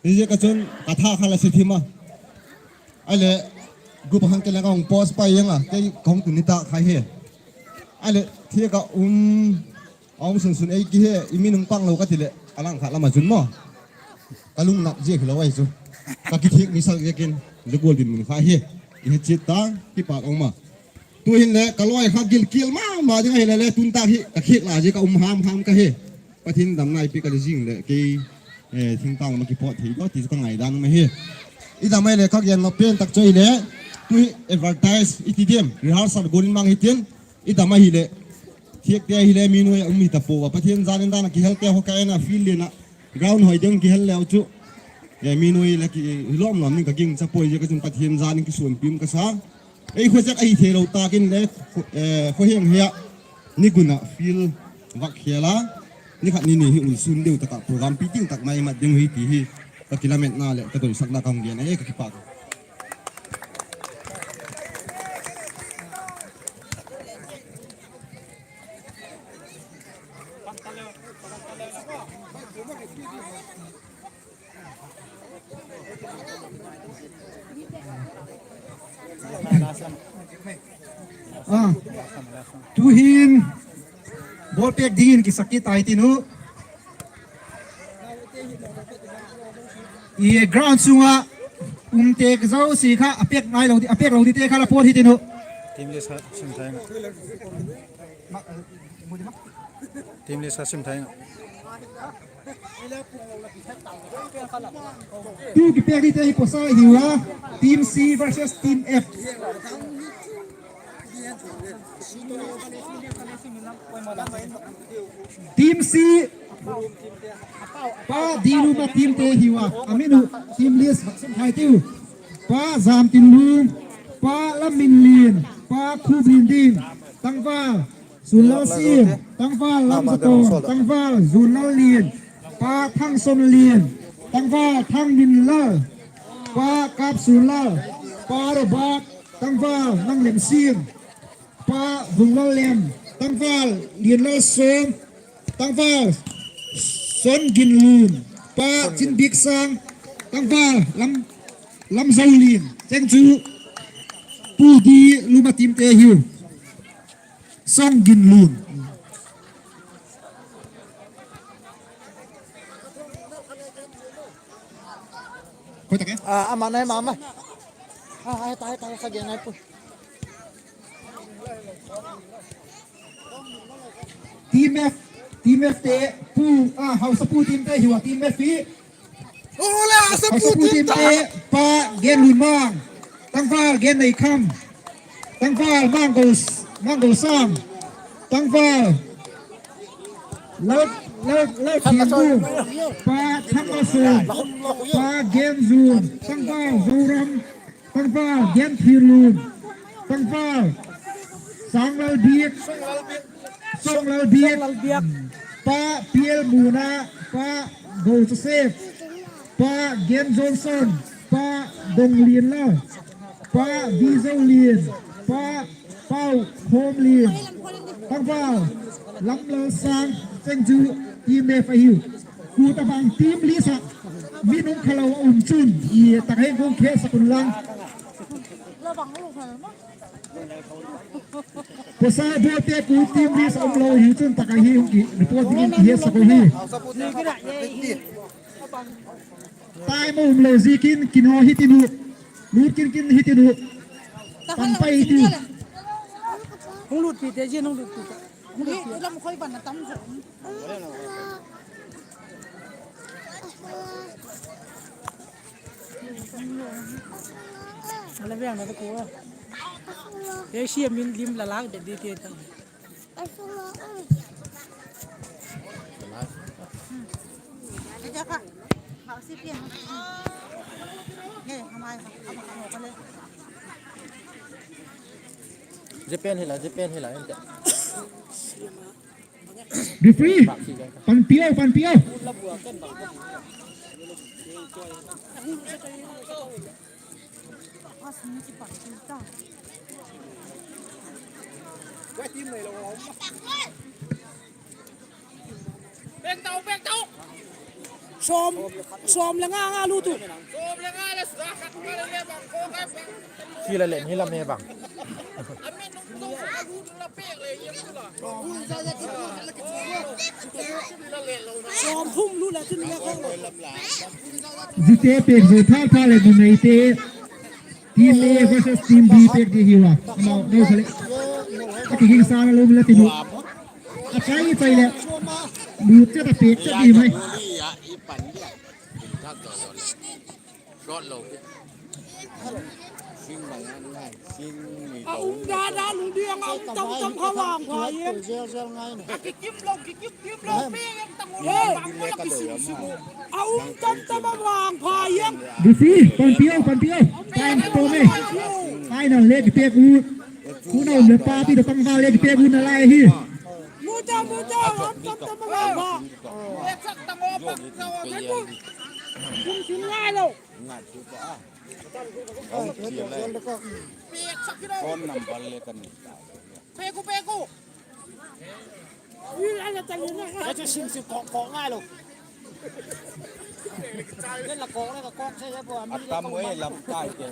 Hiziak a chun ka tha kha la si thim a. A leh group a khan kei le ka hung post pai ing a, kei ka hung tun ni ta kha hi. A leh thiak a um, a um sun sun ei ki he, i min hung pang lo ka ti leh a lang kha lam a chun maw, ka lungnat ziak hilo ahi chu. Ka kithiak ni sak ziakin zia gual dinmun kha hi i he chiat ta, kipâk a um a. Tu'hin le ka lawi kha gilkial ma ma ding ahile le tun tak hi ka khiak la zia ka um ham ham ka hi. Pathian damna i piak a le zing leh kei, eh, thingtâng lam ah kipawt thei daw ti chu ka ngaidan um ahi. I dam ahile ka gen nop pen tak chu ahile, Tu hi advertise i ti diam, rehearsal gual in mang hitin, i dam ahileh, thiakte ahileh mi nuai a um hi ta pua, Pathian jal in dan a kihelte haw ka en a, field lian ah ground hoi ding kihel leu chu, mi nuai le ki, hi lawm lawm ding ka gingcha puai, ziak a chun Pathian jal in kisuanpi um ka sa. Ei khua zek ahi theilo tâk in le, khua heng hia, ni gun ah field vak khel a, ni khat ni ni hi unsûn deu tak ah program piting tak mai mat ding hi ti hi ka kilametna leh ka doisakna ka hung gen e, ka kipâk. Tuhin ball pêk dingin kisak kit tai tin u. I ground sung ah umte zosia kha a pêk nailo, a pêk lo dingte kha la pawt hitin u. Team list a sim thai nga. Tu kipêk dingte hi pawsa hiu a, Team C versus Team F. Team C, Pa Dilum a teamte hiu a, a min uh team list vak sim thai tiu. Pa Zamtinlum, Pa Lamminlin, Pa Khubindin, tangval Sunlalsiam, tangval Lamzatawng, tangval Zunlallian, Pa Thangsonlian, tangval Thangminlal, Pa Kapsunlal, Pa Robert, tangval Nanglemsiam, Pa Vunglallem, tangval Lianlalsawm, tangval Songinlun, Pa Chinbiksang, tangval Lam, Lamzolian, cheng chu Pu Dilum a teamte hiu. Songinlun. Khoi tak e. A, ama nai mama. A, ai tai tai kha gen nai pu. Team F, Team F te, pu, a, hausapu teamte hiu a, Team F hi. Hausapu teamte, Pa Genlunmang, tangval Genleikham, tangval Manggol, Manggolsam, tangval Lal, Lal, Lalthianlun, Pa Thangmasung, Pa Genjun, tangval Zoram, tangval Genthirlun, tangval Sanglalbiak, Songlalbiak, Pa Pialmuna, Pa Go Joseph, Pa Gen Johnson, Pa Donglianlal, Pa Vizolian, Pa Pau Khawmlian, tangval Lamlalsang, cheng chu Team F ahiu. Kutabang team list ah mi nung khalo a um chun i tak heng kung khesak unlang. Pawsa bawlte ku team list a umlo hiu chun tak ahi hung ki report dingin kihetsak uhi. Time a umlo ziakin kinaw hitin u, lut kin kin hitin u. Tam pai hitin. Hung lutpite zia, hung lutpite. Hung lutpi lam khoi ban na tam zo. Ala veng na ta ku a. Ei sia min lim la lak de di ti ta. Japan hila, Japan hila, ente. Referee, panpi o, panpi o. Sawm, sawm le nga nga lut u. Hila len, hila me bang. Sawmthum lut la tin le khawng lo. Zite pêk zo tha tha le numeite. Team A versus Team B pêk di hiu a. Amau no khale. A kiging sa na lo mi la ti nu. A chai chai le. Lut chet a pêk chet di mai. A um da da lu diang a um tam tam kha vang pha e. A kikim lo, kikim kim lo, pe em tam lo, vang lo kisim sim. A um tam tam a vang pha e. Disi, panpi o, panpi o. Time to me. Ai nang le kipe ku. Ku na um le pa pi da pang va le kipe ku na lai hi. Mu ta, mu ta, a um tam tam a vang pha. Pe chak tam o, pang ta o, pe ku. Kum sim ngai lo. Phone number le ka nei ta. Peku, peku. Ka chu sim sim kawk kawk ngai lo. Ken la kawk le ka kawk se le pua. A tam e lam kai ke.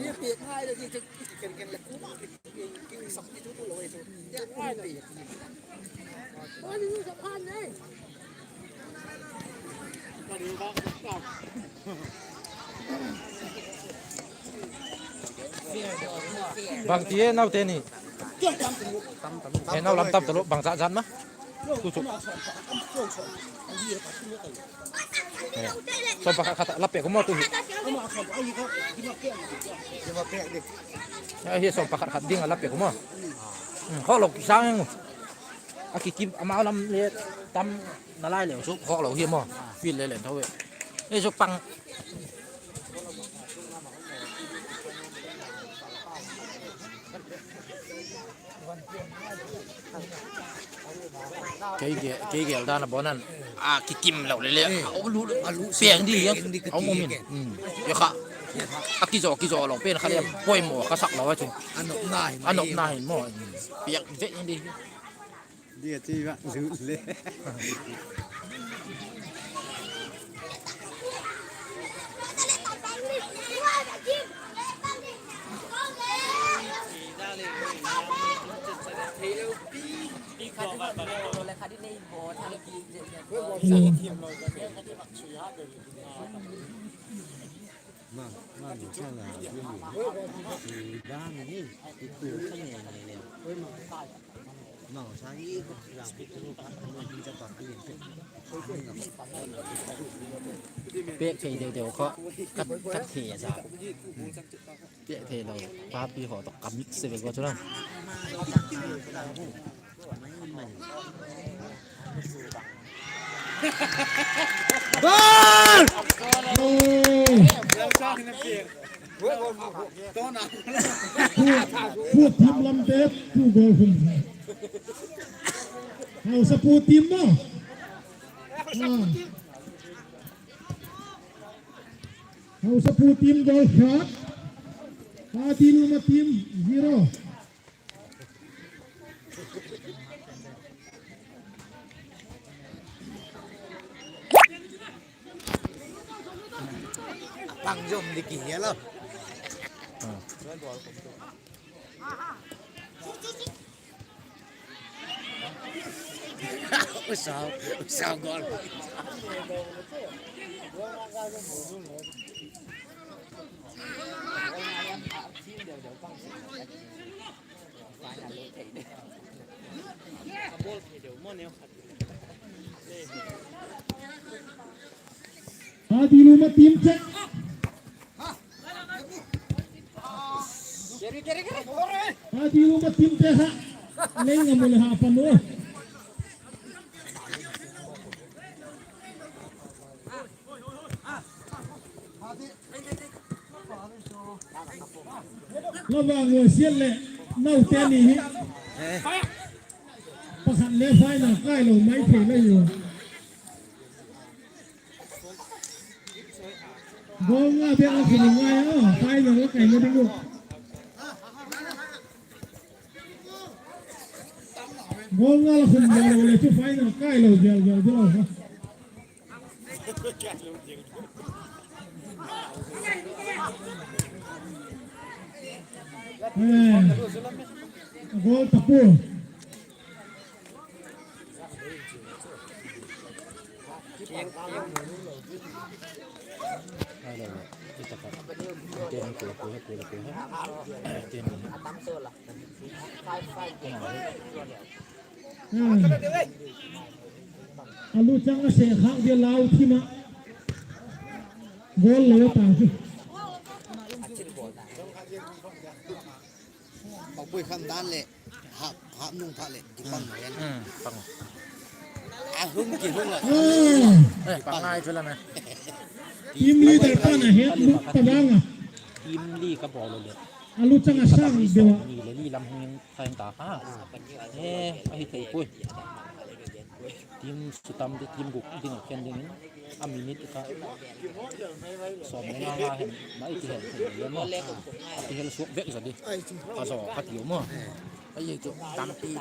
Bang ti e nau te ni. E nau lam tam ta lo bang zat zat ma. Tu chu. Sawm pakhat khat la pek u maw tu hi. Hi sawm pakhat khat ding a la pek u maw. Khawk lo kisang eng u. A kikim amau lam le tam na lai le chu khawk lo hi maw. Field le len tho e. Ei chu pang. Kei ge, kei gel dan a bawn an a kikim lo le le. A lu, a lu piang di a um um in. Ya kha. A kizaw, kizaw lo pen kha le poimaw kha sak lo a chu. A nopna hin maw. Piang ve in di. Dia ti va lu le. Pek thei deu deu kha, kat, kat thei a za. Pek thei lo, papi haw tawh ka mix se ve ko chu na. Goal! Pu, pu team lam te, pu goal khum. Hausapu team maw. Ah. Hausapu team goal khat. Pati Luma team zero. Pang zom di ki hia lo. Usau, usau gol. Pati Luma team te. Pati Luma team te ha. Leng a mu le ha pa nu. La vang ua siat le nau te ni hi. Pakhat le final kai lo mai thei lai u. Goal nga bek a khum ngai a, final la kaina ding u. Goal nga la khum lo le chu final kai lo gel gel di lo ha. Eh, goal tapu. A lu chang a se khak dia lau thim a. Goal lo ta chu. Pakpui kham dan leh hap, hap nung phat leh kipang lo yan. Hmm, pang. A hung ki hung a. Hmm. Eh, pang ngai chu la na. Team leader pan a het lut ta vang a. Team li ka bawl lo le. A lu chang a sang deu a. Ni le li lam hung thain ta kha. Eh, a hi thei pui. Team sutam di, team guk ding a khen dingin, a minute kha sawm le nga nga hen, mai ti hen, hen le maw. A ti hel suak vek zaw di. A zaw ka tiu maw. A ye chu tampi,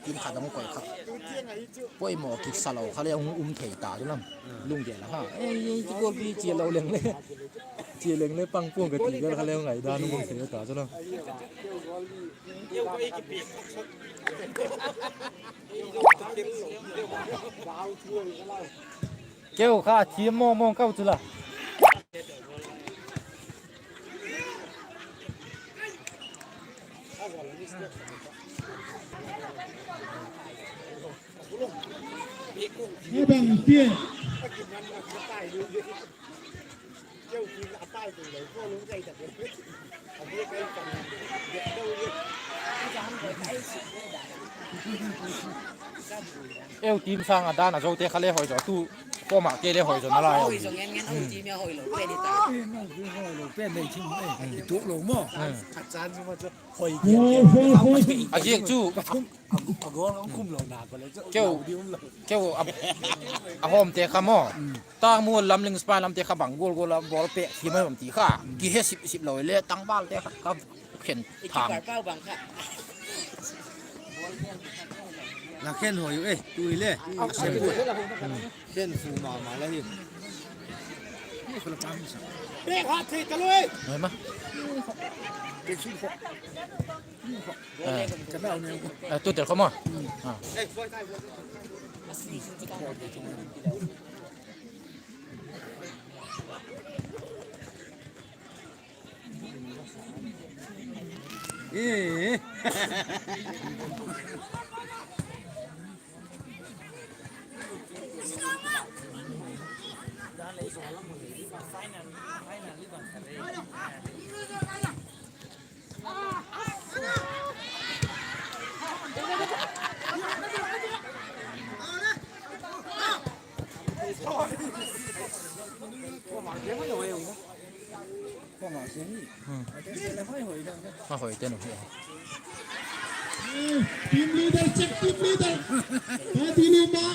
team khat dang koi kha. Poimaw kisa lo kha le hung um thei ta chu lam. Lunggel a ha. Ei, ei, ti goal pi chia lo leng le. Chia leng le pang puang ka ti vel kha le hung ai dan hung um thei ta chu lam. Keu kha thiam mawng mawng kau chu la. A bang tia. Eu team sâng a dan a zote kha le hoi zaw tu, form ah te le hoi zaw na lai. Hoi zaw ngen ngen, hoi team a hoi lo pen hi ta. Hoi lo pen nei thim e, i tuak lo maw. A ziak chu. Keu, keu a, a hawmte kha maw. Tangmual lam, Lingspine lamte kha bang gual gual a ball pêk hi mai bang ti kha. Kihe sip sip lo le tangvalte kha ka khen tham. La khen hoi u e, tu hi le. A se bu. Khen fu ma ma la hi. Pêk hat thei ta lo e. Hoi ma. Tu tel kha maw. A hoi ten u hi. Team leader, check team leader. Ka ti ni ma.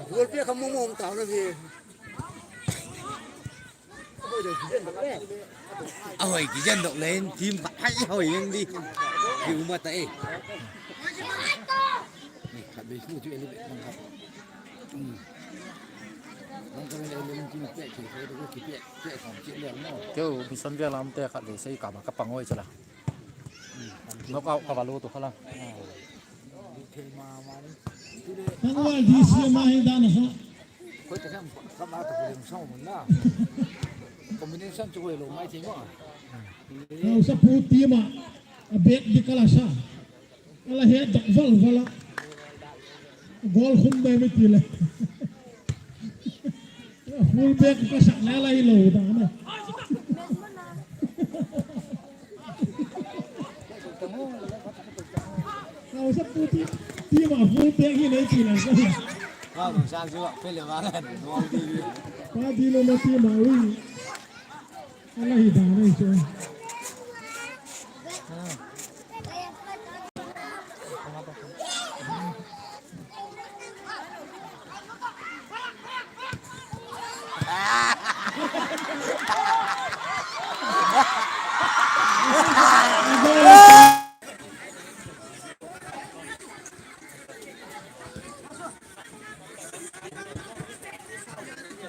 Goal pêk kha mawng mawng ta lo hi. A hoi kizen dok le in team kha hai hoi eng di. Ki uma ta e. Ni khat be su chu eli be bang kha. Bang ka le le team pêk ki ko ki pêk pêk ka ki le no. Keu mission vêl lam te khat ve sei ka ma ka pang oi chala. Knockout ka va lut u kha la. Pangwal D C M a hi dan a sa. Combination chu hoi lo mai thei ma. Hausapu team a, a bet di ka la sa. Ka la het dok val val a. Goal khum mai mi ti le. Full back ka sak le la hi lo dan a. Hausapu team a full back hi nei ti la. Pa di lo ma team a ui. A la hi dan a hi chu.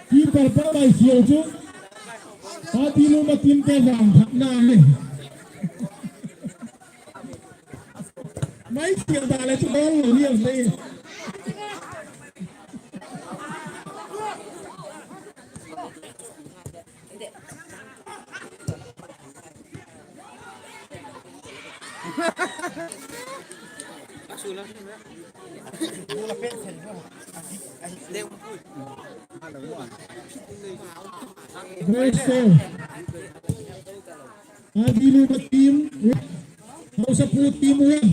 Keeper pa lai siau chu. Pa di lo ma team te vang thak na le. Mai siau da le chu bang lo hiau le. Grace Sir. Adi Luma team, Hausapu team one.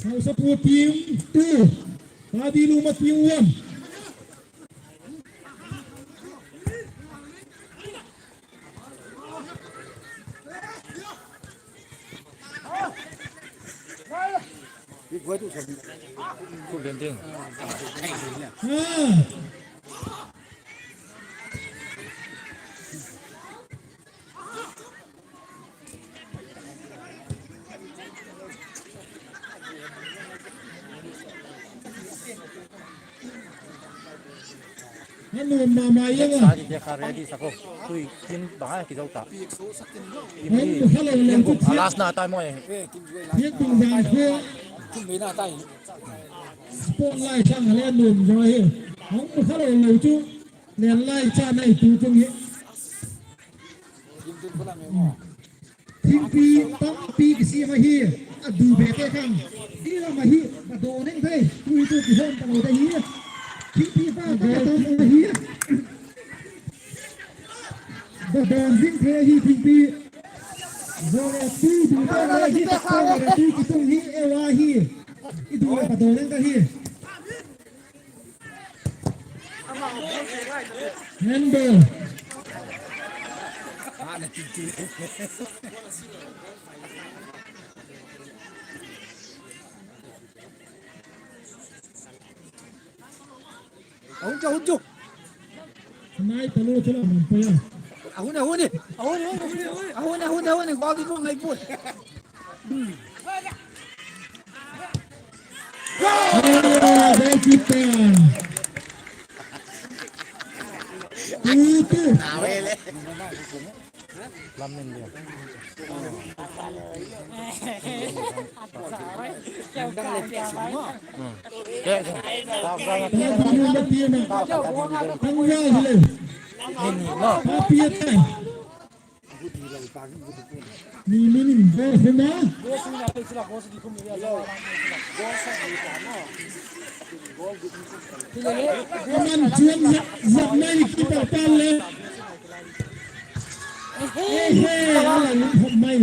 Hausapu team two, Adi Luma team one. Last na tai mo e. Sport lai chang le nuam zaw hi. Hung kha lo lo chu. Len lai cha nai tu chung hi. Thingpi tampi kisiam ahi, a du bek e khan. Di lam ahi, a dawn eng thei, tui tu kihawm ta lo ta hi. Thingpi pa ka tam ahi. A dawn zing thei ahi thingpi. Zo le tui du ta le hi, ka le tui kitung hi, e wa hi. I du le ka dawn eng ka hi. Handball. A hun chu, a hun chu. Nai ta lo chu la man pa ya. A hun, a hun ni. A hun, a hun, a hun ni. Goal di nung ngai put. Ni min in ball khum a. Aman chuan zak, zak mai ni keeper pan le. Ehe, a la lung khum mai.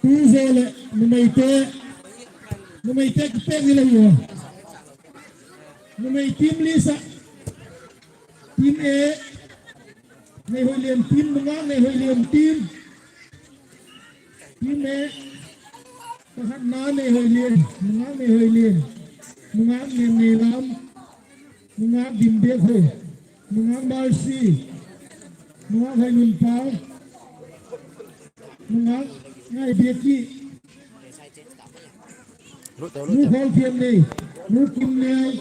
Tu zo le numeite, numeite kipek ni le hi a. Numei team list ah, team A, Neihoilian team, Nungak Neihoilian team. Team A, pakhatna Neihoilian, Nungak Neihoilian, Nungak Nenneilam, Nungak Dimbek Hoi, Nungak Mercy, Nungak Hoinunpau, Nungak Ngaibeki, Nu Kholthiamnei, Nu Kimnei,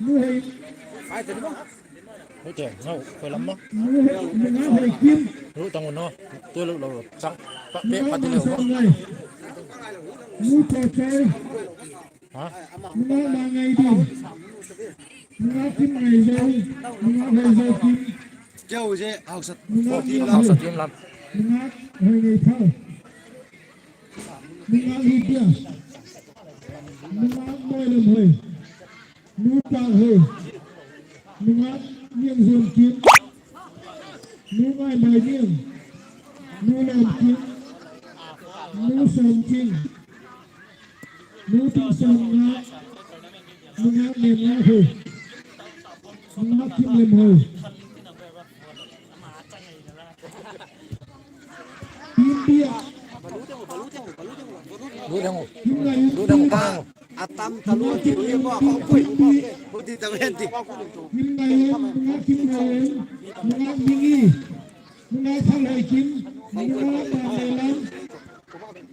Nu Hoi. Nu Hoi, Nungak Hoikim. Nu Tangno, tu lo lo chang. Pa pe pa ti lo. Nu Tawchai. Nungak Mangaidin. Nungak Kimngaizou. Nungak Hoizokim. Keu je, Hausa team lam. Nungak Hoineiphau. Nungak Hitia. Nungak Moilamhoi. Nu Pâkhoi. Nungak Thiangzun Kim, Nu Ngaimai Niang, Nu Lawm Kim, Nu Sawm Kim, Nu Ting Sawm Nga, Nu Nga Niang Nga Hu, Nu Nga Kim Lem Ho. Team B ah. Lut deng u. Lut deng u. Team ngai in, lut deng u, team B. Atam talu ti u mo ko pui mo ko. Ko ti ta ven ti. Team ngai in, Nu Nga Kim Ngai in, Nu Nga Mingi, Nu Nga Khalhoi Kim, Nu Nga Manleilam,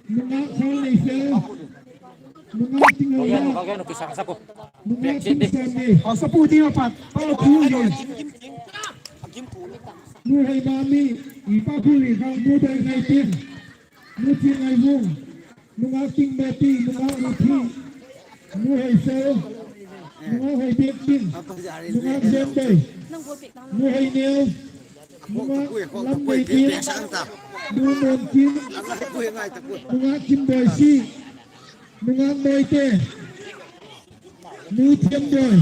Nu Nga Khalneisel, Nu Nga Tingoi, Nu Nga Tingsanni. Asapu ti ma pat pa pu ni. Nu Hei Mami, i pa pu ni kha, Nu Doi Ngai Tin, Nu Chi Ngai Vung, Nu Nga Ting Meti, Nu Nga Ruthi, Nu Hei Sel, Nu Nga Hei Bek Tin, Nu Nga Zen Doi, Nu Hei Neu, Nu Nga Lam Nei Tin, Nu Mon Kim, Nu Nga Kim Doi Si, Nu Nga Noite, Nu Thiam Doi,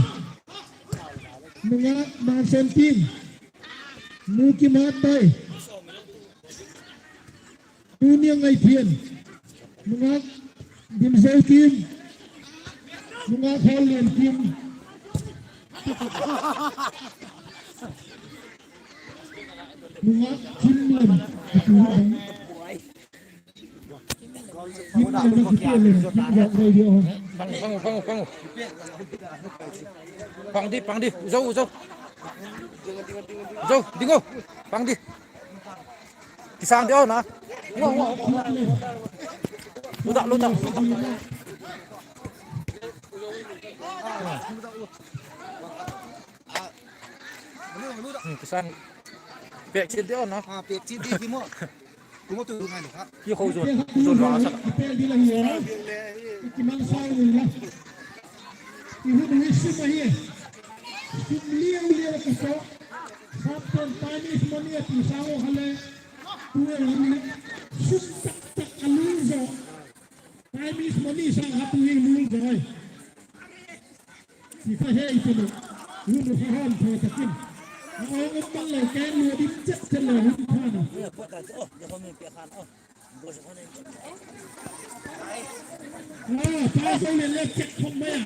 Nu Nga Mang Sen Tin, Nu Kim Hat Doi, Nu Niang Ngai Thian, Nu Nga Dim Zeu Kim, Nu Nga Khol Lian Kim, Nu Nga Kim Lem, Kim Lem, Kim Lem, Kim Lem, Kim Lem. Pang, pang, pang, pang. Pang di, pang di. Zo, zo. Zo, ding o. Pang di. Kisang di o na. Ngo, ngo. Luda, luda, luda. Hmm, kisang. Pek chit di o na. Ah, pek chit di, di mo. Kuma tu ngai lo kha. Ki kho zon, zon lo sa. Apel di la hi a. Ki man sai ni la. I hun hi sum ahi. Sum liau liau ka so. Sap ton time is money a ti sa o hale. Tu e hun sum tak tak a lul zo. Time is money sang ha tu hi lul zo ai. Ti kha hei tu lo. Hun kha hom tho takin. A ong um man lo keng lua dim chet chet lo hun kha na. Ah, pa zo le le chet khop mai a.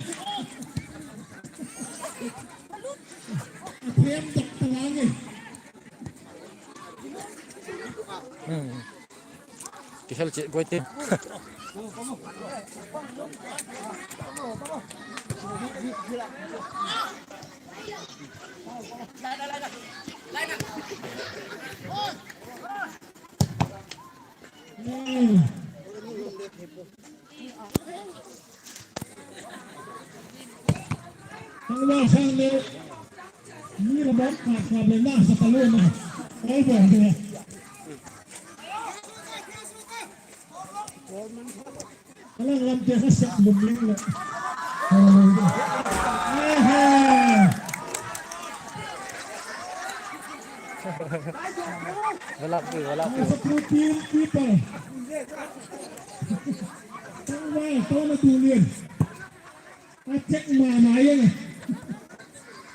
A them dok ta lang e. Hmm. Kihel chih buai tin. Tangval sang le, mi la bawk kha kha le na sa ta lo na. Ai bawk de. Ka lang lam te kha sak lum ling le. Aha. Valak pi, valak pi. Sa tu team keeper. Tangval to na tu lian. A check ma ma e.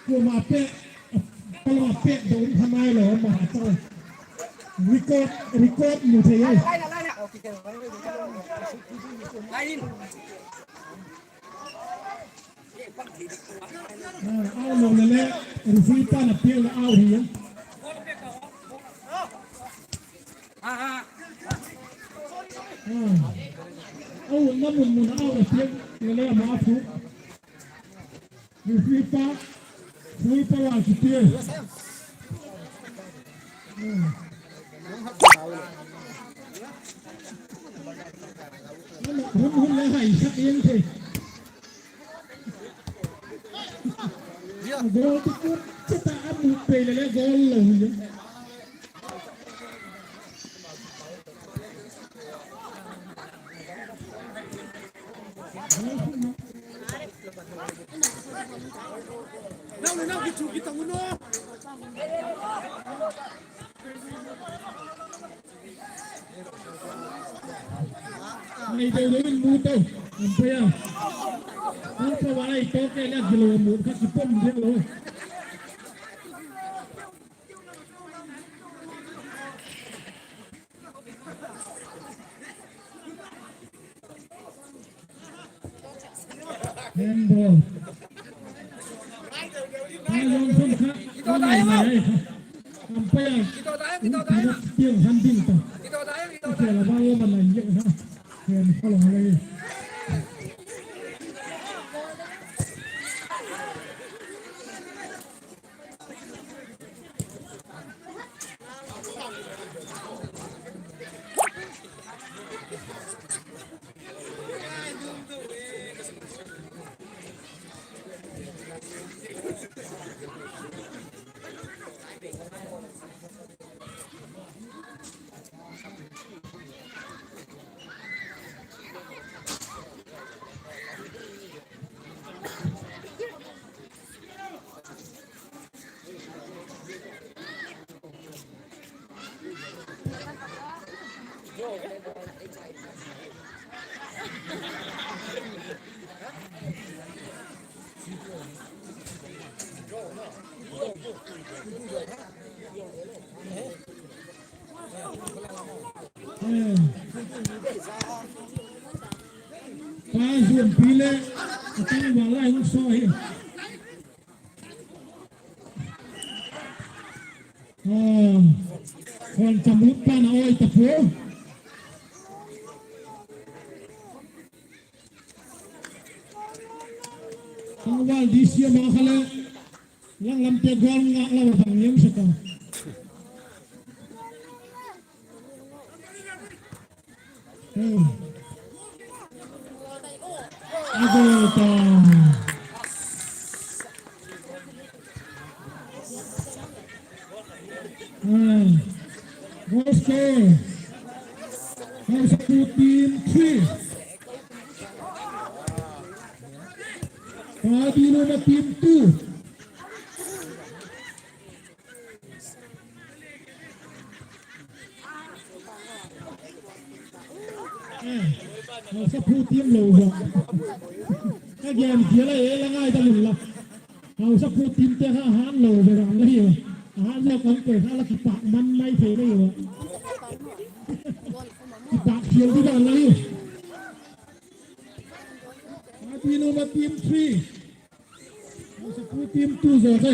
Kuama pêk, kuama pêk dong tha nai lo ma cha. Record, record mu thei e. Ah, au lo le le, referee pa na pêk le au hi e. Ah, au na mun mun au na pêk le le ma phu. Referee pa, referee pa la kiti. Hun hun la hai sak eng thei. Goal tu kut chata a mu pei le le goal lo hi. Nau le nau ki chu ki tang u no. Nei deu deu in mu to. Umpire. Umpire wa nei to ke le gilo mu kha ki pom de lo. Handball. Ai, Johnson kha, a ngai ngai kha. Umpire, tiang han ding ta. Ka khel a bang a man nai kha. Khen kha lo le. Ka zuanpi le a tang val lai hung saw hi. Khawncham lut pan a awi ta pua. Tangval D C ama kha le, langlamte goal ngâk lo a bang niam sek a. A goal ta. Goal score. Hausapu team three. Pabinuma team two. Hausapu team lo va. Ka gen zia la e la ngai ta lun la. Hausapu team te kha a hât lo ve ram la hi. A hât lo kan koi kha la kipâk man mai thei la hi. Kipâk thiam di dan la hi. Pabinuma team three. Hausapu team two zo te.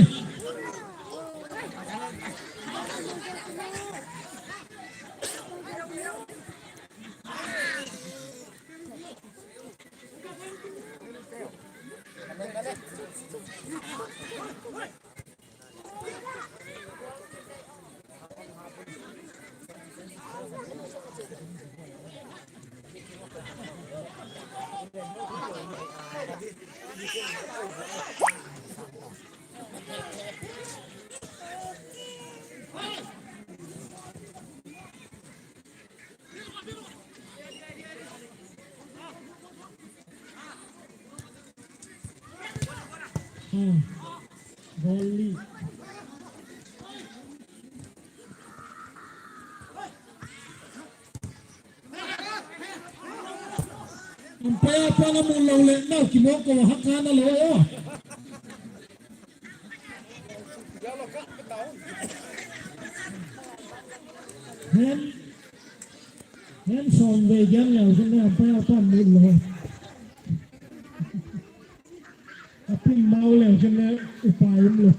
Goal lead. Umpire pa'n a mu lo leh nau kimawk ko, hak khan a lo a. Hen, hen sawm vei gen leu chun le umpire pa'n mu lo. A pin mau leu chun le upai um lo.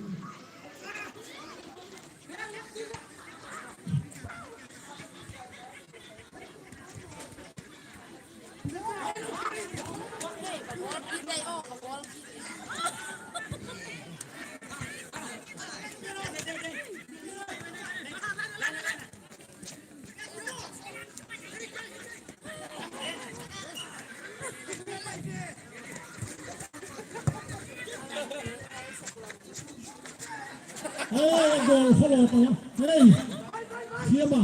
Ei, goal follow ta. Ei, siam a.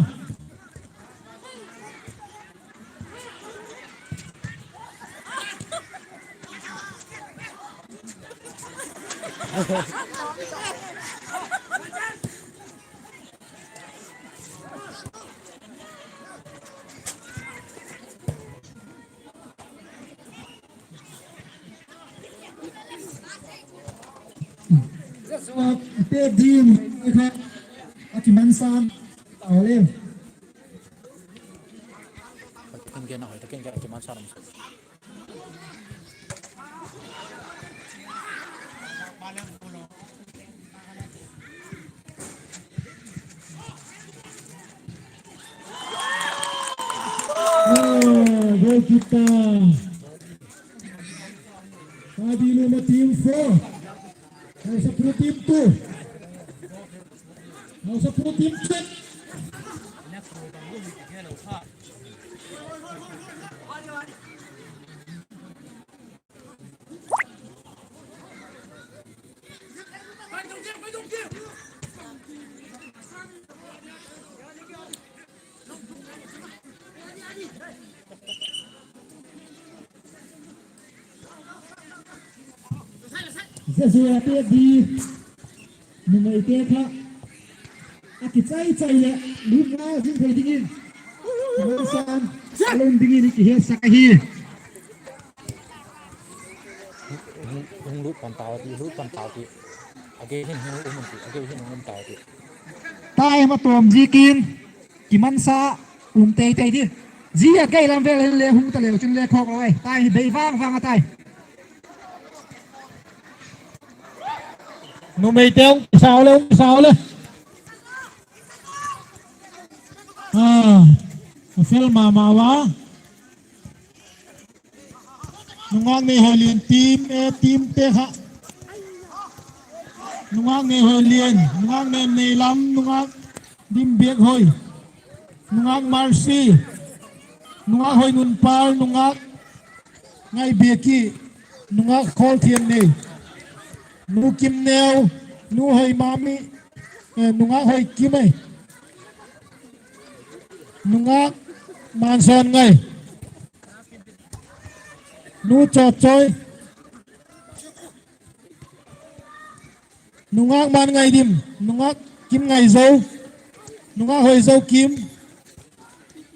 Te dim kha a kiman san ta le. Ken gen a hoi ta, ken gen a kiman san. Ah, goal kick ta. Padi Luma team four. Hausaphu team two. Hausaphu team six. Zia zia a pêk di. Numeite kha a kichai chai leh lut la zing thei dingin, a hung san a lum dingin i kihetsak ahi. Hung, hung lut pan tau ti, lut pan tau ti. A gei hin hung um ti, a gei hin hung um tau ti. Time a tawm ziakin kimansa um tei tei di. Zia a gei lam vel hin le hung ta leu chun le khawk lo ai. Time hi bei vang vang a tai. Numeite hung kisau le, hung kisau le. A, a fel ma ma ua. Nungak Neihoilian team A team te kha. Nungak Neihoilian, nungak Nenneilam, nungak Dimbiakhoi, nungak Mercy, nungak Hoinunpal, nungak Ngaibiaki, nungak Kholthiamnei, nu Kimneu, nu Hoimami, eh, nungak Hoikim ei, nungak Mansawn Ngai, nu Chawchoi, nungak Mangaidim, nungak Kimngaizo, nungak Hoizokim,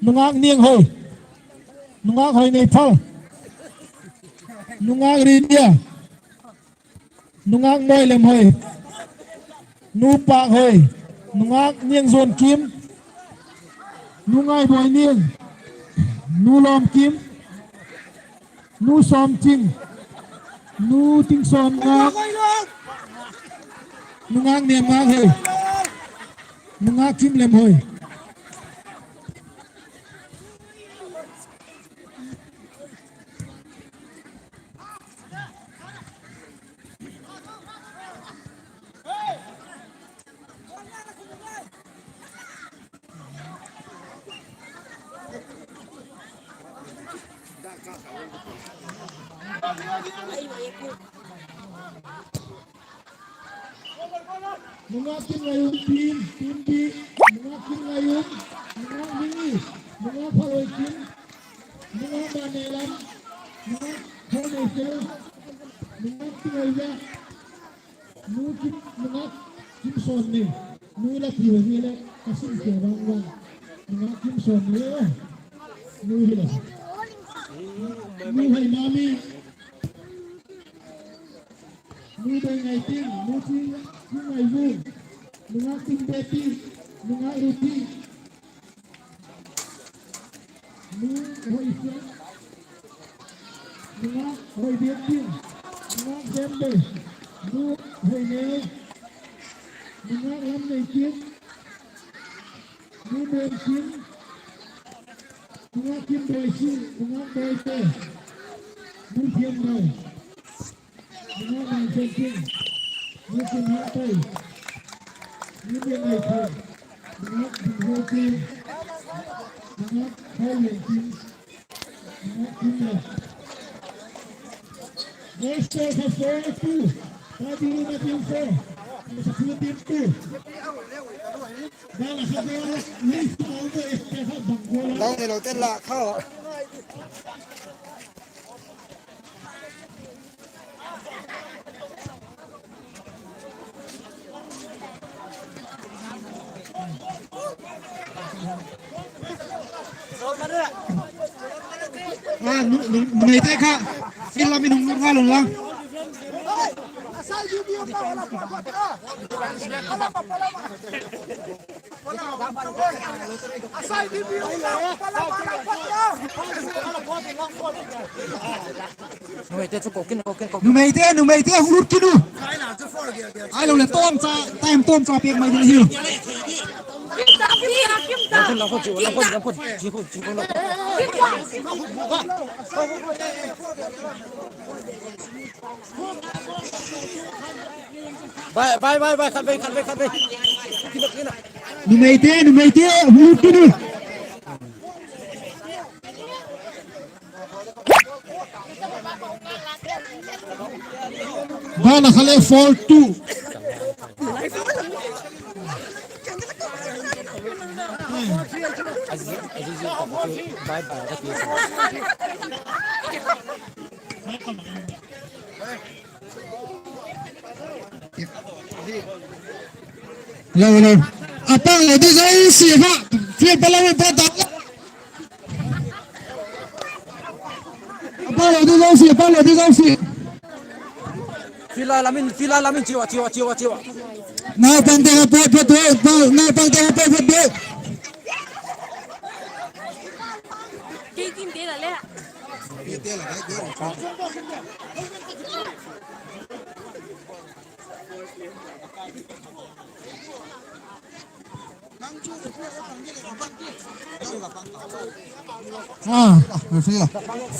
nungak Nianghoi, nungak Hoineiphal, nungak Ridia, nungak Moilemhoi, nu Pâkhoi, nungak Niangzuankim, nu Ngaiboiniang, nu Lawmkim, nu Sawmching, nu Tingsawn Ngak, nungak Nemngakhoi, nungak Kimlemhoi. Nungak Kimngaium, team, team B, nungak Kimngaium, nungak Mingi, nungak Phalhoikim, nungak Maneilam, nungak Hoineisel, nungak Tingaija, nu Kim, nungak Kimsawnnei, nu la ti va hile, ka sim ke vang vang, nungak Kimsawnnei, nu hile, nu Hoimami, nu Deingaiti, nu Chi, Chi Ngaivung, nungak Timbeti, nungak Ruti, nu Hoisia, nungak Hoibiakti, nungak Zembe, nu Hoineu, nungak Lamneikit, nu Muankim, nungak Kimboisi, nungak Boite, nu Thiamnau, nungak Mangsenkim, nu Kimhangpai, nu Miangaithiam, nungak Dinghokim, nungak Hoilenkim, nungak Kimle. Goal score kha four two. Padi Luma team four, Hausaphu team two. Ball a kha goal, list a um e, kha bang goal a. Lau ne lo te la kha. A, nu, nu, numeite kha field lam in hung lut ngal un la. Numeite chu ko kin, ko kin, ko kin. Numeite, numeite, hung lut kin u. Ahiloleh tawmcha, time tawmcha piak mai ding ahi. Bai, bai, bai, bai, khat vei, khat vei, khat vei. Numeite, numeite, hung lut kin u. Bana kha le four two. Lo, lo. A pang lo ding zosia kha. Field pa lo in pa ta. A pang lo ding zosia, a pang lo ding zosia. Field a lam in, field a lam in chiu a, chiu a, chiu a, chiu a. Naupangte ha pawt phat u, naupangte ha pawt phat u. Kei kin te la le. Ah,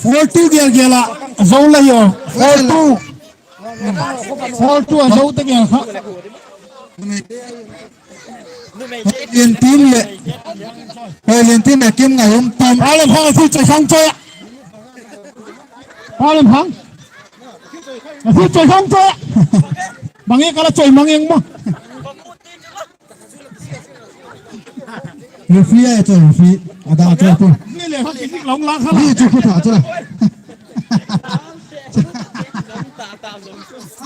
four two gel gel ah zo la hi a. Four two. Four two a zo ta gel kha. Hoilian team le, Hoilian team le kim ngai um tam. Alam hang a field choi khang choi a. Alam hang. A field choi khang choi a. Bang e ka la choi mang eng maw. Referee a choi, referee. A da choi pu. Ni le hak ki long lang kha la. Ni chu khu tha chu la.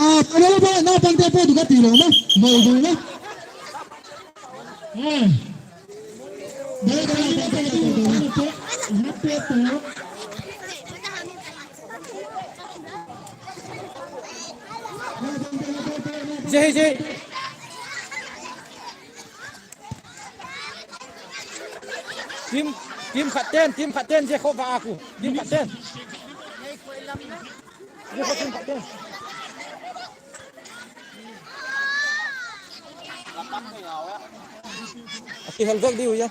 A, panel ba, naupangte pawt u ka ti lo maw. Bol bol maw. Zia hi, zia hi. Team, team khat ten, team khat ten zia khaw va a khu. Team khat ten. Zia khaw team khat ten. A kihel vek diu ya.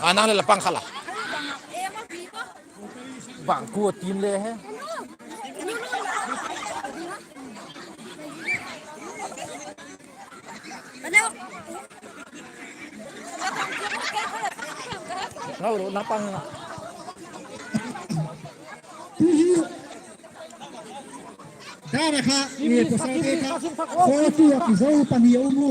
A nang le la pang kha la. Bang khu team le he. Ngau lo na pang na. Dara kha, e, pasal te kha, four two a kizo pani a um u.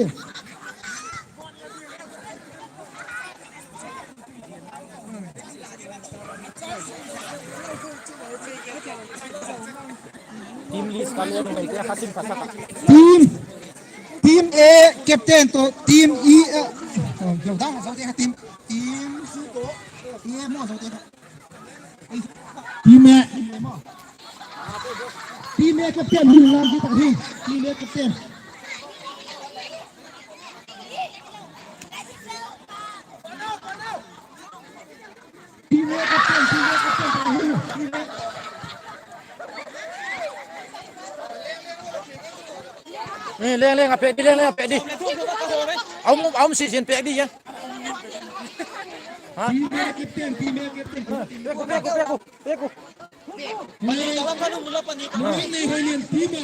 Team list ka le mai te kha sim ka sa ka. Team, team A captain to team E, eh, oh, yo da, zo te kha team, team C to, team mo zo te kha. Team A. Team A captain hi lam ki ta hi. Team A captain. Team A captain, team A captain ta hi. Team A. Eh, leng, leng, a pek di, leng, leng, a pek di. A um, a um si sin pek di ya. Ha? Team A captain, team A captain. Pek u, pek u, pek u, pek u. Mangni Hoilian team a.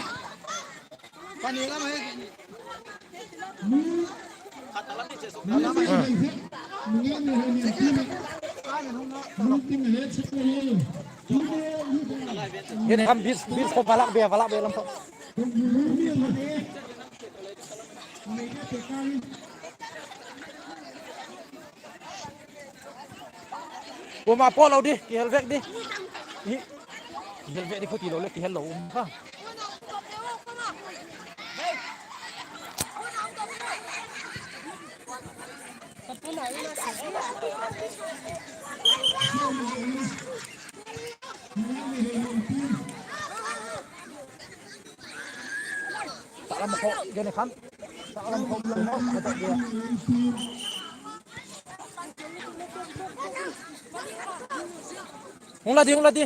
Mangni Hoilian team a. Mangni Hoilian team a. Team A. Ye ne kam bis, bis ko balak be, balak be lam ko. Kuama pawl lo di, kihel vek di. Kihel vek di, khuti lo le kihel lo um kha. Taklam kho, gene khan. Taklam kho, lam kho, kho tak dia. Hung la di, hung la di.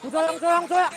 Hung sa, hung sa, hung sa.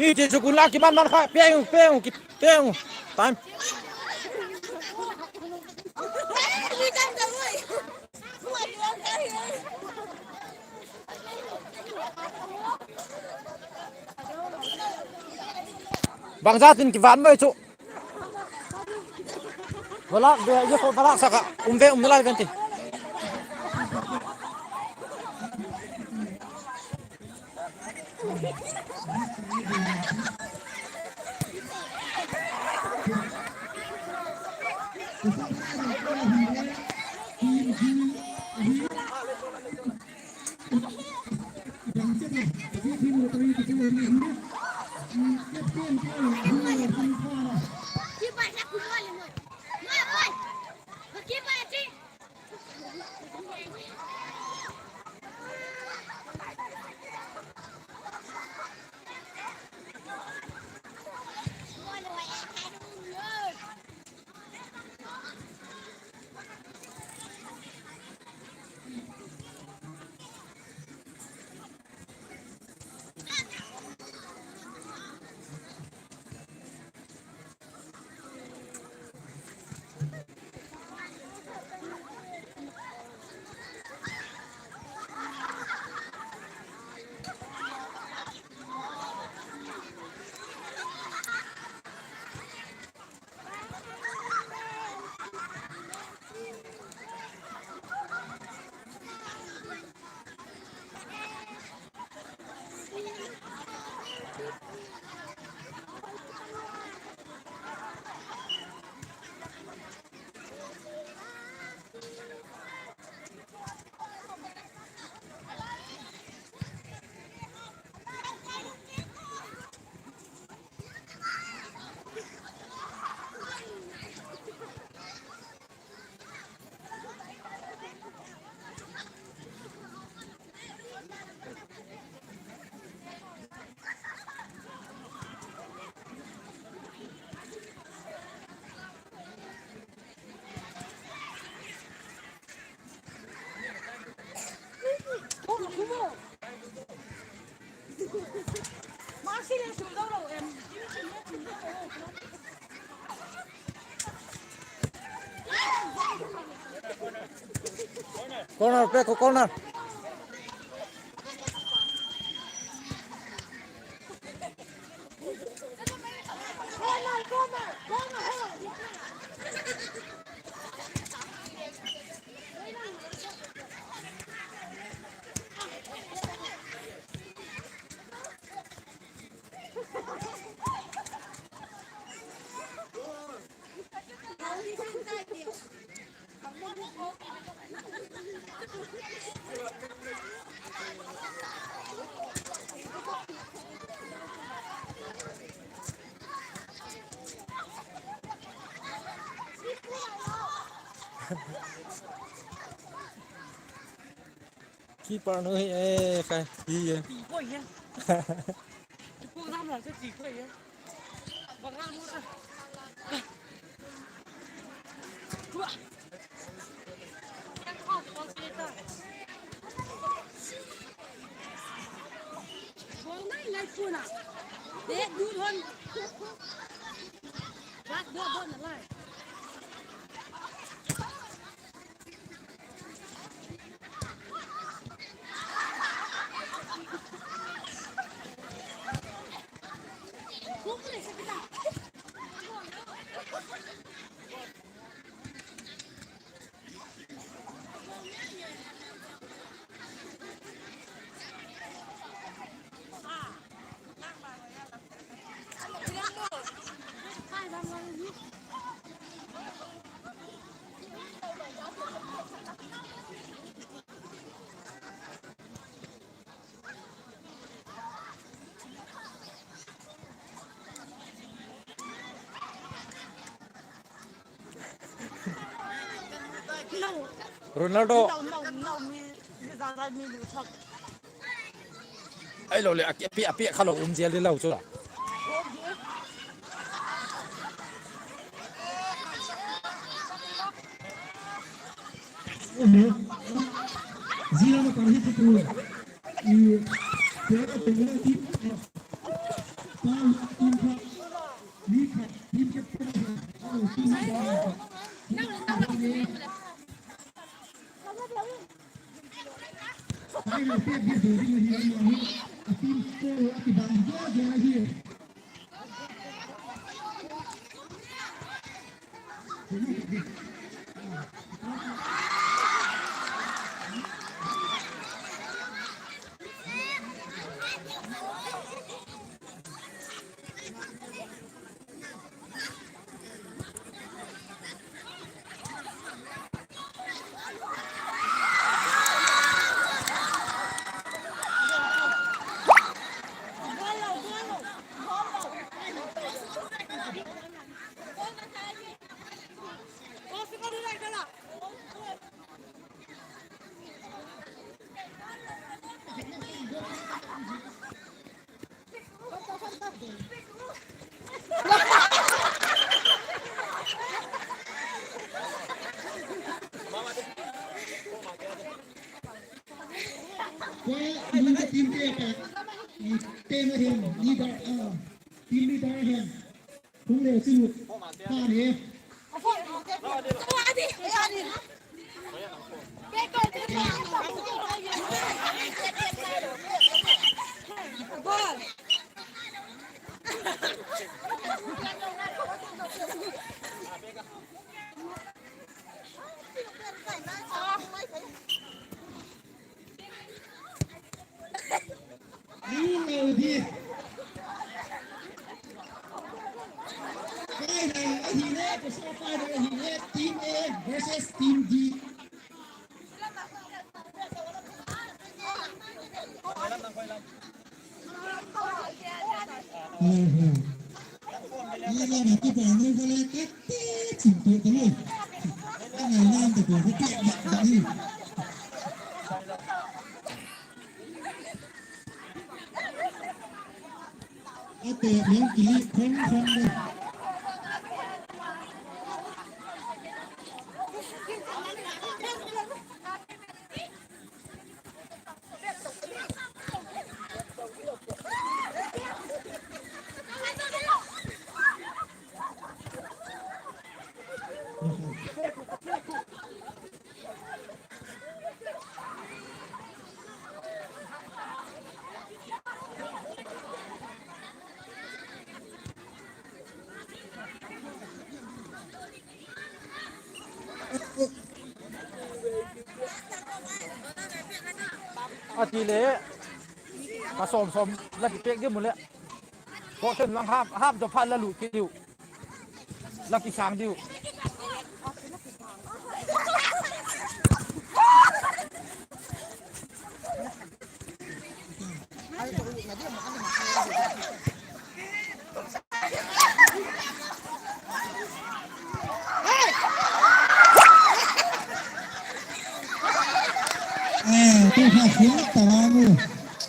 Hi, ti chu kun la ki man man kha, peng, peng, ki peng. Time. Bangzat in kivan mai chu. Balak be, ye ko balak saka, um ve, um nalai ven ti. Corner, pe ko corner. Keeper nu hi e, kai hi e. Ronaldo. Ai lo le, a pi, a pi kha lo um zel di lo chu la. Zira ma kan hi tu. I, kaya tu na ti. Pan, tin kha. Ni kha, tin kha. Team leader hen. Hung le sin u. Pha ni. Final ahile, final ahile, Team A versus Team D. A te leng kili khong khong le. A ti le, ka sawm sawm la kipêk diam u le. Kawk sen lang hap, hap zaw phat la lut kit diu. La kisâng diu. Eh, tu kha khun ta la mu.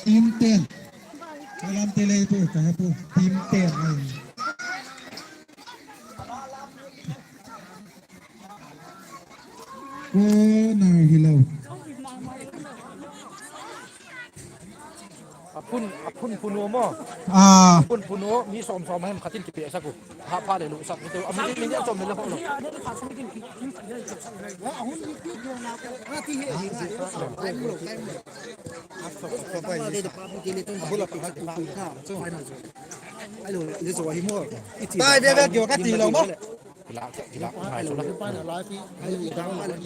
Team ten. Ka lam te lei pu, ka he pu. Team ten. Corner hilo. A phun, a phun phun u maw. A. Phun phun u, mi sawm sawm hem khat in kipiaksak u. Hap pha le lusak ni te. A mi, mi ni a chom le le ho lo. Tai ve ve kio ka ti lo maw. Kilâk, kilâk ngai chu la.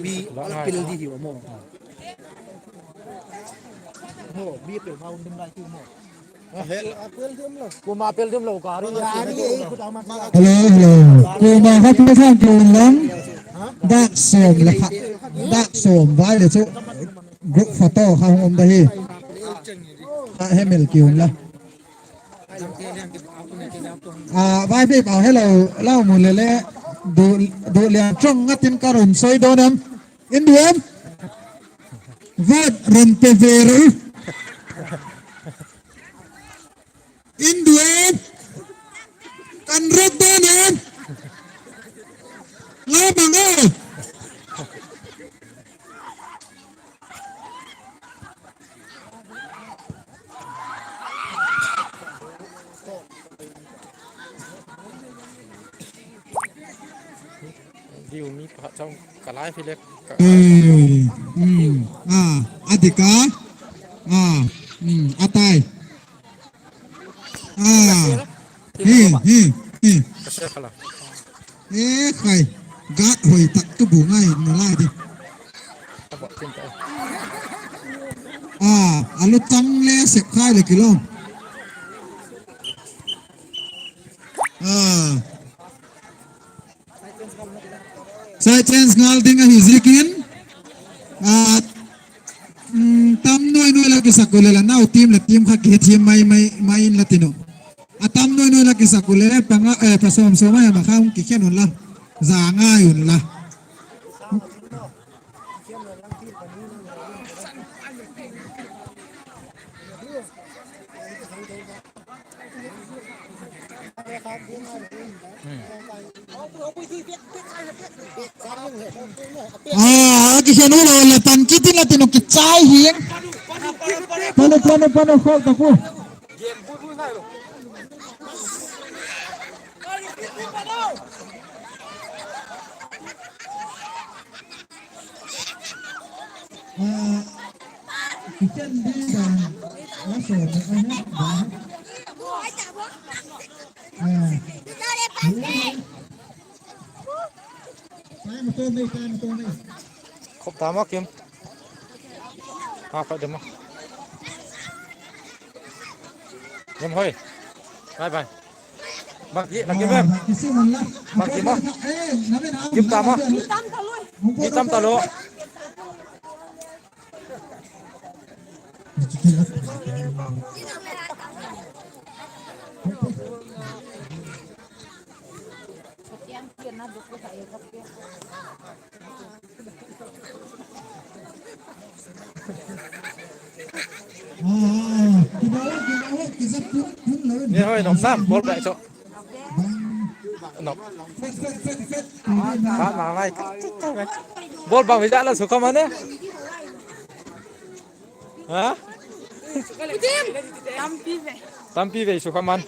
Mi a la pil di hi maw. Maw, mi a pil ma un ding lai ti maw. Kuama pel dim lo ka ri. Hello, hello. Kuama kha pe thang ki un lang. Dâk sawm le khat, dâk sawm vai le chu group photo kha hung um da hi. Kha hemil ki unla. A, Vaiphei pau helo, lau mu le le, du, du lian chong nga tin ka run soi dawn em. In du em? Vote run pe ve ro. In du em? Kan run dawn em? Lau mang e. Diu mi pakhat chang ka lai phi le ka. Eh, hmm, a, a dik a. A, hmm, a tai. A, hi, hi, hi. Ka se khala. E khai, guard hoi tak tu bu ngai na lai di. A, a lu chang le sep khai le kilawm. A, side change ngal ding ahi ziakin, a, um, tam nuai nuai la kisak u le la nau team leh team kha kihethiam mai mai mai in la tin u. A tam nuai nuai la kisak u le panga, eh, pasawm sawm a hem a kha hung kikhen unla. Za ngai unla. A, a kikhen u lo le tan kit in la tin u kichai hiang. Panu, panu, panu, khol ta ku. Khop ta ma Kim. Ha, khat de ma. Em hoi. Bye bye. Bang ki, bang ki mem. Bang ki ma. Kim ta ma. Ki tam ta lo. Ni hoi, nop nam, ball bai chu. Nop. Ka ma lai. Ball bang mi ja la su kha man e. Ha? Tampi vei su kha man.